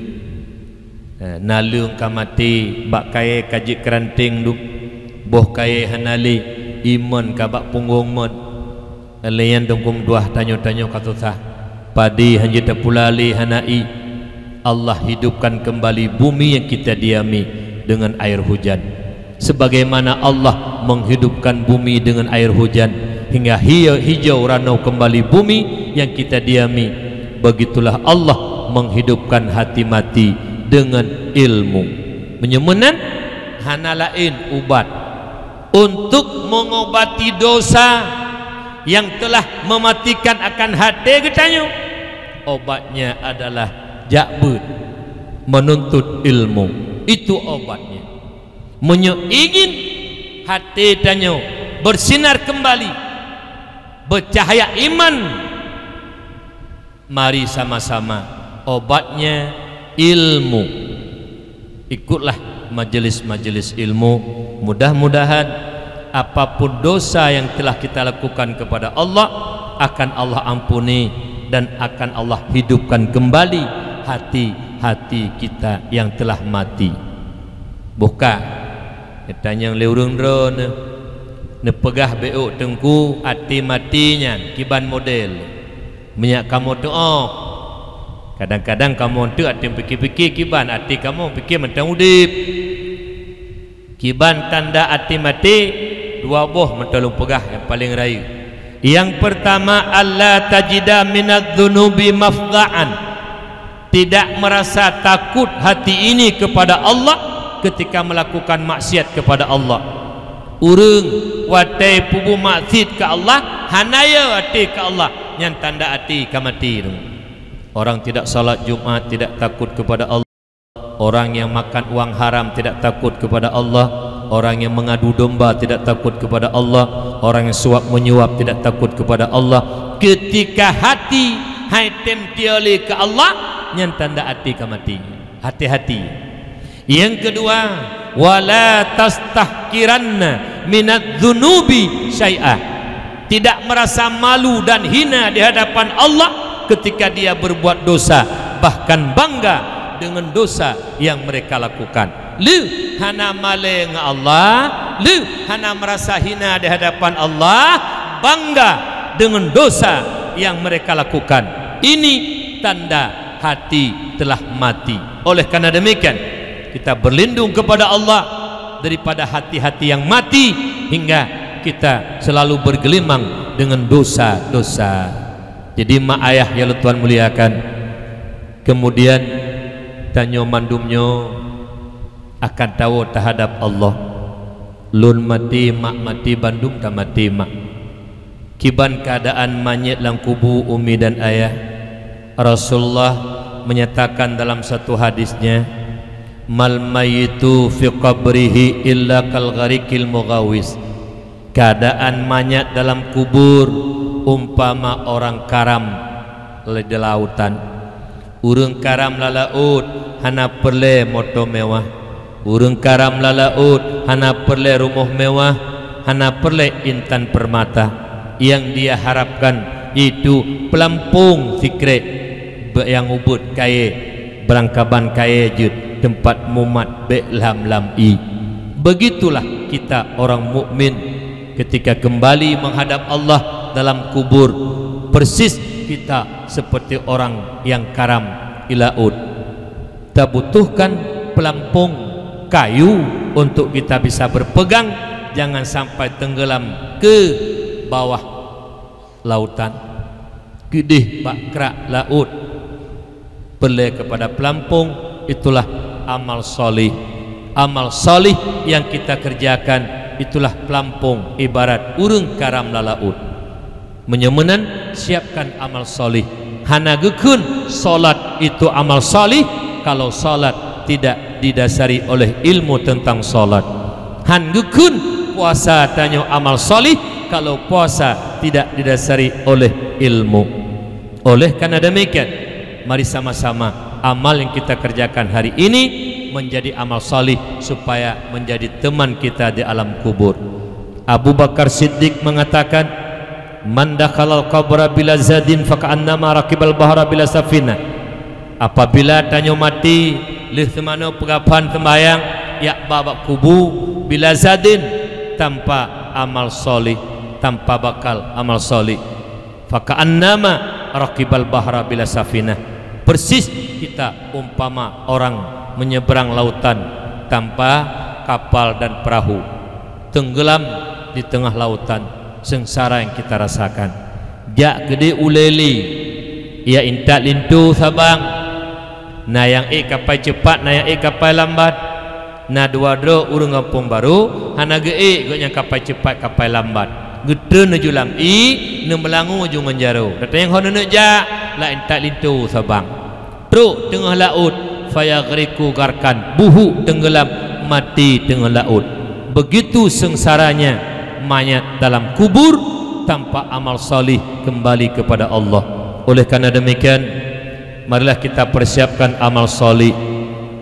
Eh, naleueng ka maté, bak kayée ka jeuet keuranténg dum, boh kayée hana lé, imon ka bak punggong mon. Lé nyan teungku meutuah tanyoe-tanyoe ka susah. Padé hanjeuet tapula lé hana ié. Allah hidupkan kembali bumi yang kita diami dengan air hujan. Sebagaimana Allah menghidupkan bumi dengan air hujan, hingga hi-, hijau ranoe kembali bumi yang kita diami, begitulah Allah menghidupkan hati mati dengan ilmu. Meunyoe meunan, hana laén ubat untuk mengobati dosa yang telah mematikan akan hati geutanyoe. Obatnya adalah jak beuet, menuntut ilmu. Itu obatnya. Meunyoe ingin hati tanyoe bersinar kembali, bercahaya iman, mari sama-sama, obatnya ilmu. Ikutlah majelis-majelis ilmu. Mudah-mudahan apapun dosa yang telah kita lakukan kepada Allah, akan Allah ampuni dan akan Allah hidupkan kembali hati-hati kita yang telah mati. Boh ka, geutanyong lé ureuëng droeneuh, neupeugah bék teungku até maté nyan kiban model. Meunyak kamoe teuôb, kadang-kadang kamoe teuk até pike-pike kiban até kamoe pike mantong udeb. Kiban tanda até maté, dua boh mantong lôn peugah nyang paleng rayeuk. Nyang peurtama, alla tajida minadz-dzunubi mafza'an. Tidak merasa takut hati ini kepada Allah ketika melakukan maksiat kepada Allah. Ureuëng watée peubuet maksiat keu Allah, hana yo até keu Allah, nyan tanda até ka maté tu. Orang tidak salat Jumat tidak takut kepada Allah. Orang yang makan uang haram tidak takut kepada Allah. Orang yang mengadu domba tidak takut kepada Allah. Orang yang suap menyuap tidak takut kepada Allah. Ketika hati hai tem tioli ke Allah, nyan tanda até ka maté. Hati-hati. Yang kedua, wala tastahkiranna minadz-dzunubi syai'a. Tidak merasa malu dan hina di hadapan Allah ketika dia berbuat dosa, bahkan bangga dengan dosa yang mereka lakukan. Lé hana malée ngon Allah, lé hana merasa hina di hadapan Allah, bangga dengan dosa yang mereka lakukan. Ini tanda hati telah mati. Oleh karena demikian, kita berlindung kepada Allah daripada hati-hati yang mati, hingga kita selalu bergelimang dengan dosa-dosa. Jadi, mak ayah yang Tuhan muliakan, kemudian tanyoe mandum nyoe akan tawoe tahadap Allah. Lôn maté, mak maté, bandum tamaté mak. Kiban keadaan manyét lam kubu umi dan ayah? Rasulullah menyatakan dalam satu hadisnya, "Mal mayyitu fi qabrihi illa kal ghariqil mughawis." Keadaan manyét dalam kubur umpama orang karam di lautan. Ureuëng karam lam laôt hana peureulée moto mewah. Ureuëng karam lam laôt hana peureulée rumoh mewah, hana peureulée intan permata. Yang dia harapkan itu peulampong sikrék nyang ubit kayée, beurangkaban kayée jeuet teumpat mumat bék lam-lam ié. Begitulah kita orang mukmin ketika kembali menghadap Allah dalam kubur, persis kita seperti orang yang karam di laôt. Tabutuhkan peulampong kayu untuk kita bisa berpegang, jangan sampai tenggelam ke bawah lautan. Keudeh bak krak laôt. Peureulée kepada peulampong, itulah amal salih. Amal salih yang kita kerjakan, itulah peulampong ibarat ureuëng karam lam laôt. Meunyoe meunan, siapkan amal salih. Hana geukheun salat itu amal salih kalau salat tidak didasari oleh ilmu tentang salat. Han geukheun puasa tanyoe amal salih kalau puasa tidak didasari oleh ilmu. Oleh karena demikian, mari sama-sama amal yang kita kerjakan hari ini menjadi amal salih supaya menjadi teman kita di alam kubur. Abu Bakar Siddiq mengatakan, "Man dakhalal qabra bila zadin faka'annama rakibal bahra bila safinah." Apabila tanyoe maté, lheueh seumanoe peugafan seumbahyang, jak ba bak kubu, bila zadin, tanpa amal shalih, tanpa bakal amal shalih. "Faka'annama rakibal bahra bila safinah." Persis kita umpama orang menyeberang lautan tanpa kapal dan perahu, tenggelam di tengah lautan, sengsara yang kita rasakan. Jak keudeh ulée lé, ya intat linto sabang. Na nyang ék kapai cepat, na nyang ék kapai lambat. Na dua droe ureuëng gampông barô, hana geuék gobnyan kapai cepat, kapai lambat. Geutreun laju lam ié, neumeulangue ju ngon jaroe. Datang nyang ho neuneuk jak, la intat linto sabang. Trok teungoh laôt, fayaghriqu gharqan, buhuk teunggelam, maté teungoh laôt. Begitu sengsaranya mayat dalam kubur tanpa amal salih kembali kepada Allah. Oleh karena demikian, marilah kita persiapkan amal salih.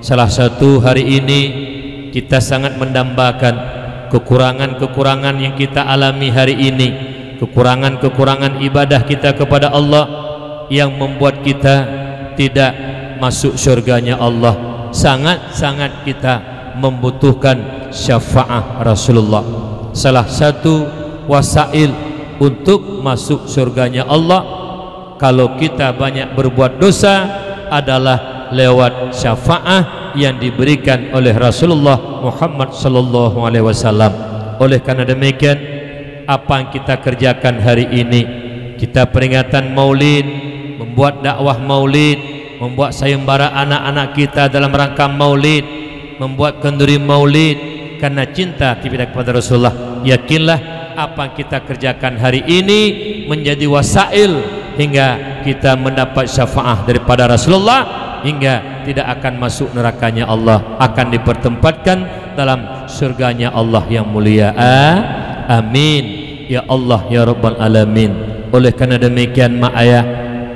Salah satu hari ini kita sangat mendambakan kekurangan-kekurangan yang kita alami hari ini, kekurangan-kekurangan ibadah kita kepada Allah yang membuat kita tidak masuk syurganya Allah. Sangat-sangat kita membutuhkan syafaat Rasulullah. Salah satu wasail untuk masuk syurganya Allah, kalau kita banyak berbuat dosa, adalah lewat syafaat yang diberikan oleh Rasulullah Muhammad sallallahu alaihi wasallam. Oleh karena demikian, apa yang kita kerjakan hari ini, kita peringatan Maulid, membuat dakwah Maulid, membuat sayembara anak-anak kita dalam rangka Maulid, membuat kenduri Maulid karena cinta kita kepada Rasulullah. Yakinlah, apa yang kita kerjakan hari ini menjadi wasail hingga kita mendapat syafaat daripada Rasulullah, hingga tidak akan masuk nerakanya Allah, akan dipertempatkan dalam syurganya Allah yang mulia. A-, amin. Ya Allah, ya Rabbal Alamin. Oleh karena demikian, mak ayah,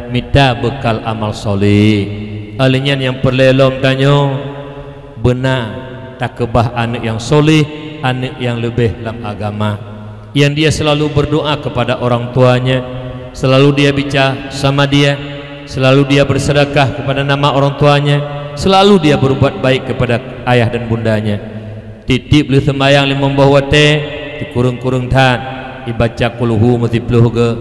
mita bekal amal soleh. Oleh nyan nyang peureulée lom tanyoe, beuna takeubah aneuëk nyang soleh, aneuëk nyang leubeh lam agama, yang dia selalu berdoa kepada orang tuanya, selalu dia bicara sama dia, selalu dia bersedekah kepada nama orang tuanya, selalu dia berbuat baik kepada ayah dan bundanya. Tieb-tieb lheueh seumbahyang limong boh watée, dikureueng-kureueng that, ibaca kulhu meusiploh geu,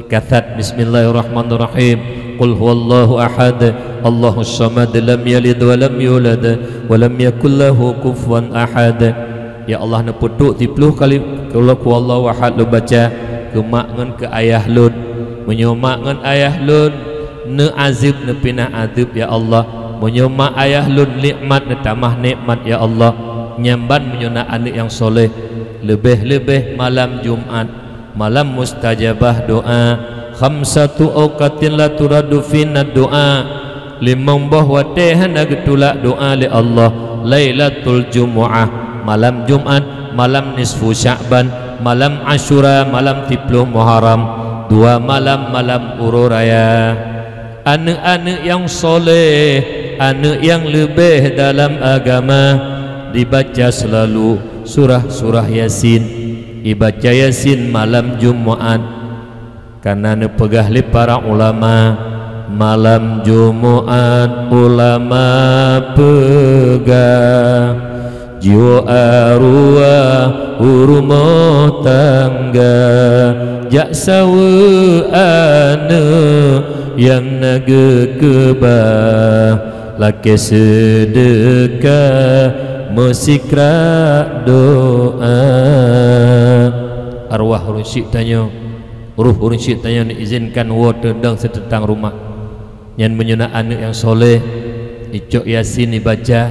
ikasat bismillahirrahmanirrahim, qul huwallahu ahad, Allahus samad, lam yalid wa lam yulad, wa lam yakul lahu kufuwan ahad. Ya Allah, neupeutrok siploh kali qul huwallahu ahad lôn baca keu mak ngon keu ayah lôn. Meunyoe mak ngon ayah lôn neuazeueb, neupinah azeueb, ya Allah. Meunyoe mak ayah lôn nikmat, neutamah nikmat, ya Allah. Nyan ban meunyoe na aneuëk nyang soleh. Leubeh-leubeh malam Jumat, malam mustajabah doa. Khamsatu auqatin la turaddu fihinna doa. Limong boh watée hana geutulak doa lé Allah. Lailatul Jumu'ah, malam Jumat, malam nisfu Sya'ban, malam Asyura, malam siploh Muharram, dua malam, malam uroe raya. Aneuëk-aneuëk nyang soleh, aneuëk nyang leubeh dalam agama, dibaca selalu surah-surah Yasin. Ibaca Yasin malam Jumat. Karena neupeugah lé para ulama, malam Jumat ulama peugah, jiwoe arwah u rumoh tangga, jak saweue aneuëk nyang na geukeubah, lakée seudeukah meusikrak doa. Arwah ureuëng syik tanyoe, ruh ureuëng syik tanyoe neuizinkan woe teudong siteutang rumoh. Nyan meunyoe na aneuëk nyang soleh, icok Yasin ibaca,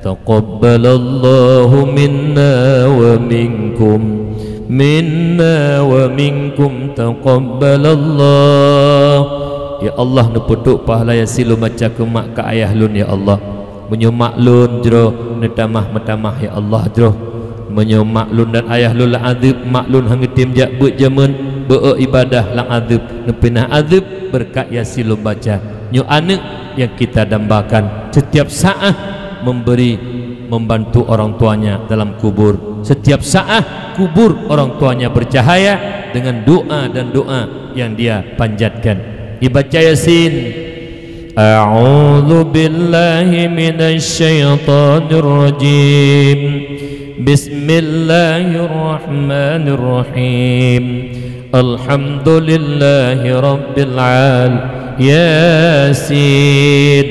"Taqabbalallahu minna wa minkum, minna wa minkum taqabbalallah." Ya Allah, neupeutrok pahala Yasin lôn baca keu mak keu ayah lôn, ya Allah. Meunyoe mak lôn jroh, neutamah-meutamah, ya Allah, jroh. Meunyoe mak lôn dan ayah lôn lam azeueb, mak lôn han geutem jak beuet jameun, beu ibadah lam azeueb, neupinah azeueb beureukat Yasin lôn baca. Nyoe aneuëk yang kita dambakan setiap saat memberi, membantu orang tuanya dalam kubur. Setiap saat kubur orang tuanya bercahaya dengan doa dan doa yang dia panjatkan. Ibaca Yasin. A'udzu billahi minasy syaithanir rajim. Bismillahirrahmanirrahim. Alhamdulillahi rabbil al-, Yasin,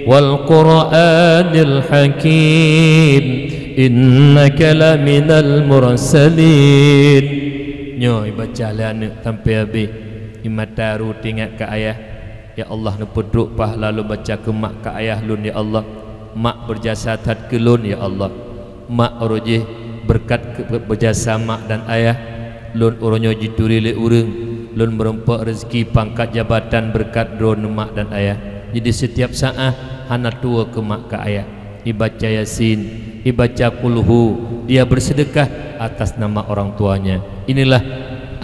wal Qur'anil hakim, innaka laminal mursalin. Nyoe ibaca lé aneuk sampai habéh. Imata ru tingat keu ayah. Ya Allah, neupeutrok pahala lôn baca keu mak keu ayah lôn, ya Allah. Mak beujasa that keu lôn, ya Allah. Mak uroe jih beureukat keu beujasa mak dan ayah lôn, uroe nyoe jituri lé ureuëng, lôn meurumpok reuzeki pangkat jabatan beureukat droeneuh mak dan ayah. Jadi setiap saat hana tuwoe keu mak keu ayah. Ibaca Yasin, ibaca Kulhu, dia bersedekah atas nama orang tuanya. Inilah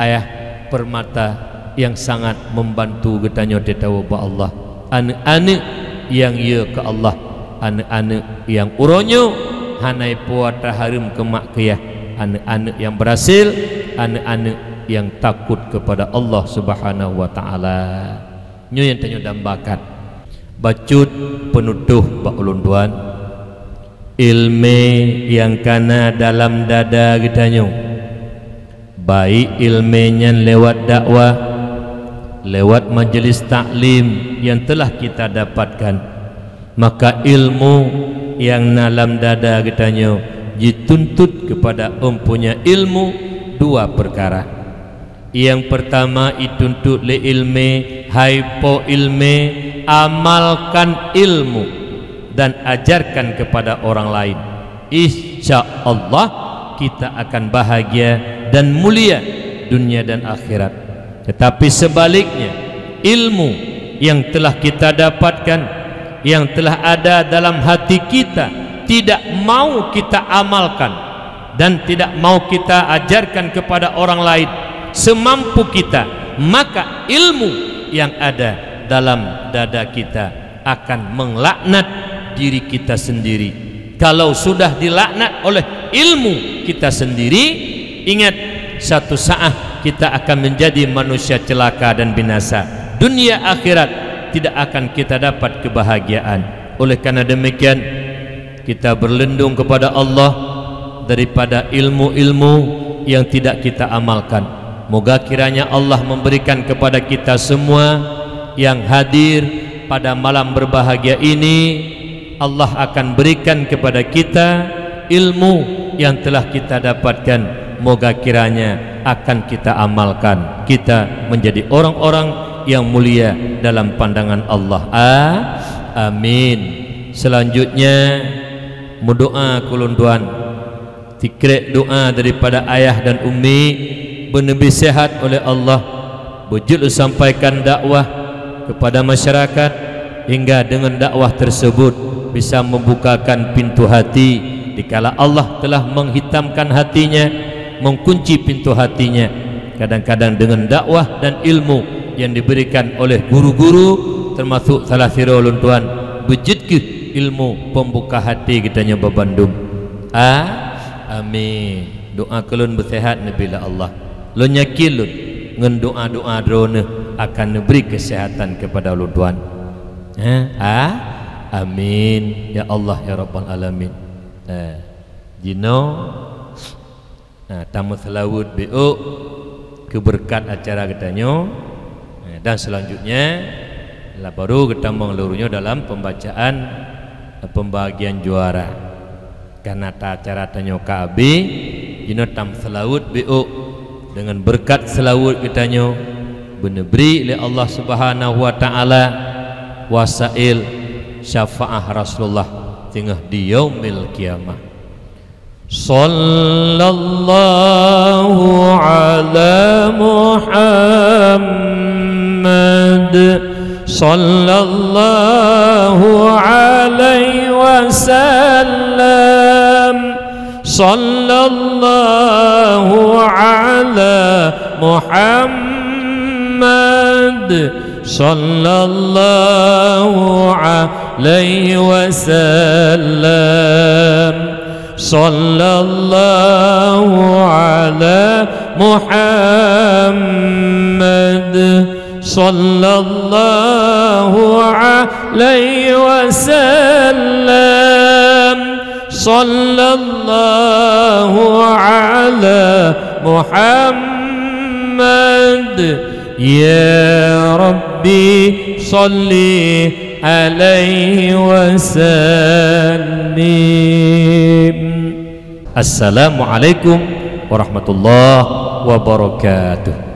ayah permata yang sangat membantu geutanyoe teuh tawoe bak Allah. Aneuk-aneuk nyang yö keu Allah, aneuk-aneuk nyang uroe nyoe hana ipuwoe tahareuem keu mak keu yah, aneuk-aneuk nyang berhasil, aneuk-aneuk nyang takut kepada Allah Subhanahu wa Ta'ala. Nyoe nyang tanyoe dambakan. Bacut peunutôh bak ulôn tuan, iéleumé nyang kana dalam dada geutanyoe, baik iéleumé nyan lewat dakwah, lewat majelis taklim nyang teulah kita dapatkan, maka ilmu nyang na lam dada geutanyoe jituntut kepada empunya ilmu dua perkara. Nyang pertama ituntut lé iéleumé, hai po iéleumé, amalkan ilmu dan ajarkan kepada orang lain. Insya Allah kita akan bahagia dan mulia dunia dan akhirat. Tetapi sebaliknya, ilmu yang telah kita dapatkan, yang telah ada dalam hati kita, tidak mau kita amalkan dan tidak mau kita ajarkan kepada orang lain semampu kita, maka ilmu yang ada dalam dada kita akan melaknat diri kita sendiri. Kalau sudah dilaknat oleh ilmu kita sendiri, ingat, satu saat kita akan menjadi manusia celaka dan binasa. Dunia akhirat tidak akan kita dapat kebahagiaan. Oleh karena demikian, kita berlindung kepada Allah daripada ilmu-ilmu yang tidak kita amalkan. Moga kiranya Allah memberikan kepada kita semua yang hadir pada malam berbahagia ini, Allah akan berikan kepada kita ilmu yang telah kita dapatkan. Moga kiranya akan kita amalkan, kita menjadi orang-orang yang mulia dalam pandangan Allah. A-, amin. Selanjutnya, meudoa keu ulôn tuan. Sikrek doa daripada ayah dan ummi, beuneubri sehat oleh Allah, beujeuet lôn sampaikan dakwah kepada masyarakat, hingga dengan dakwah tersebut bisa membukakan pintu hati dikala Allah telah menghitamkan hatinya, mengkunci pintu hatinya. Kadang-kadang dengan dakwah dan ilmu yang diberikan oleh guru-guru, termasuk salah sidroe lôn tuan, beujeuet kheueh ilmu pembuka hati geutanyoe babandum. A-, amin. Doa keu lôn beuseuhat neubri lé Allah. Lôn yakin lôn ngon doa-doa droeneuh akan neubri keuseuhatan keupada ulôn tuan. Ha? A-, amin. Ya Allah, ya Rabbal Alamin. Eh, jinoe, nah, tameuseulaweuet bacut keu beureukat acara geutanyoe. Nah, dan selanjutnya, lah baru geutamong lôn uroe nyoe dalam pembacaan, eh, pembagian juara. Karena ta-, acara tanyoe ka abéh, jinoe tameuseulaweuet bacut deungon beureukat seulaweuet geutanyoe beuneubri lé Allah Subhanahu wa Ta'ala wasail syafaah Rasulullah singoh di Yaumil Qiyamah. Sallallahu ala Muhammad. Sallallahu alaihi wasallam. Sallallahu ala Muhammad. Sallallahu alaihi wasallam. Sallallahu ala Muhammad. Sallallahu alaihi wasallam. Sallallahu ala Muhammad. Ya Rabbi, salli alaihi wasallim. Assalamualaikum warahmatullahi wabarakatuh.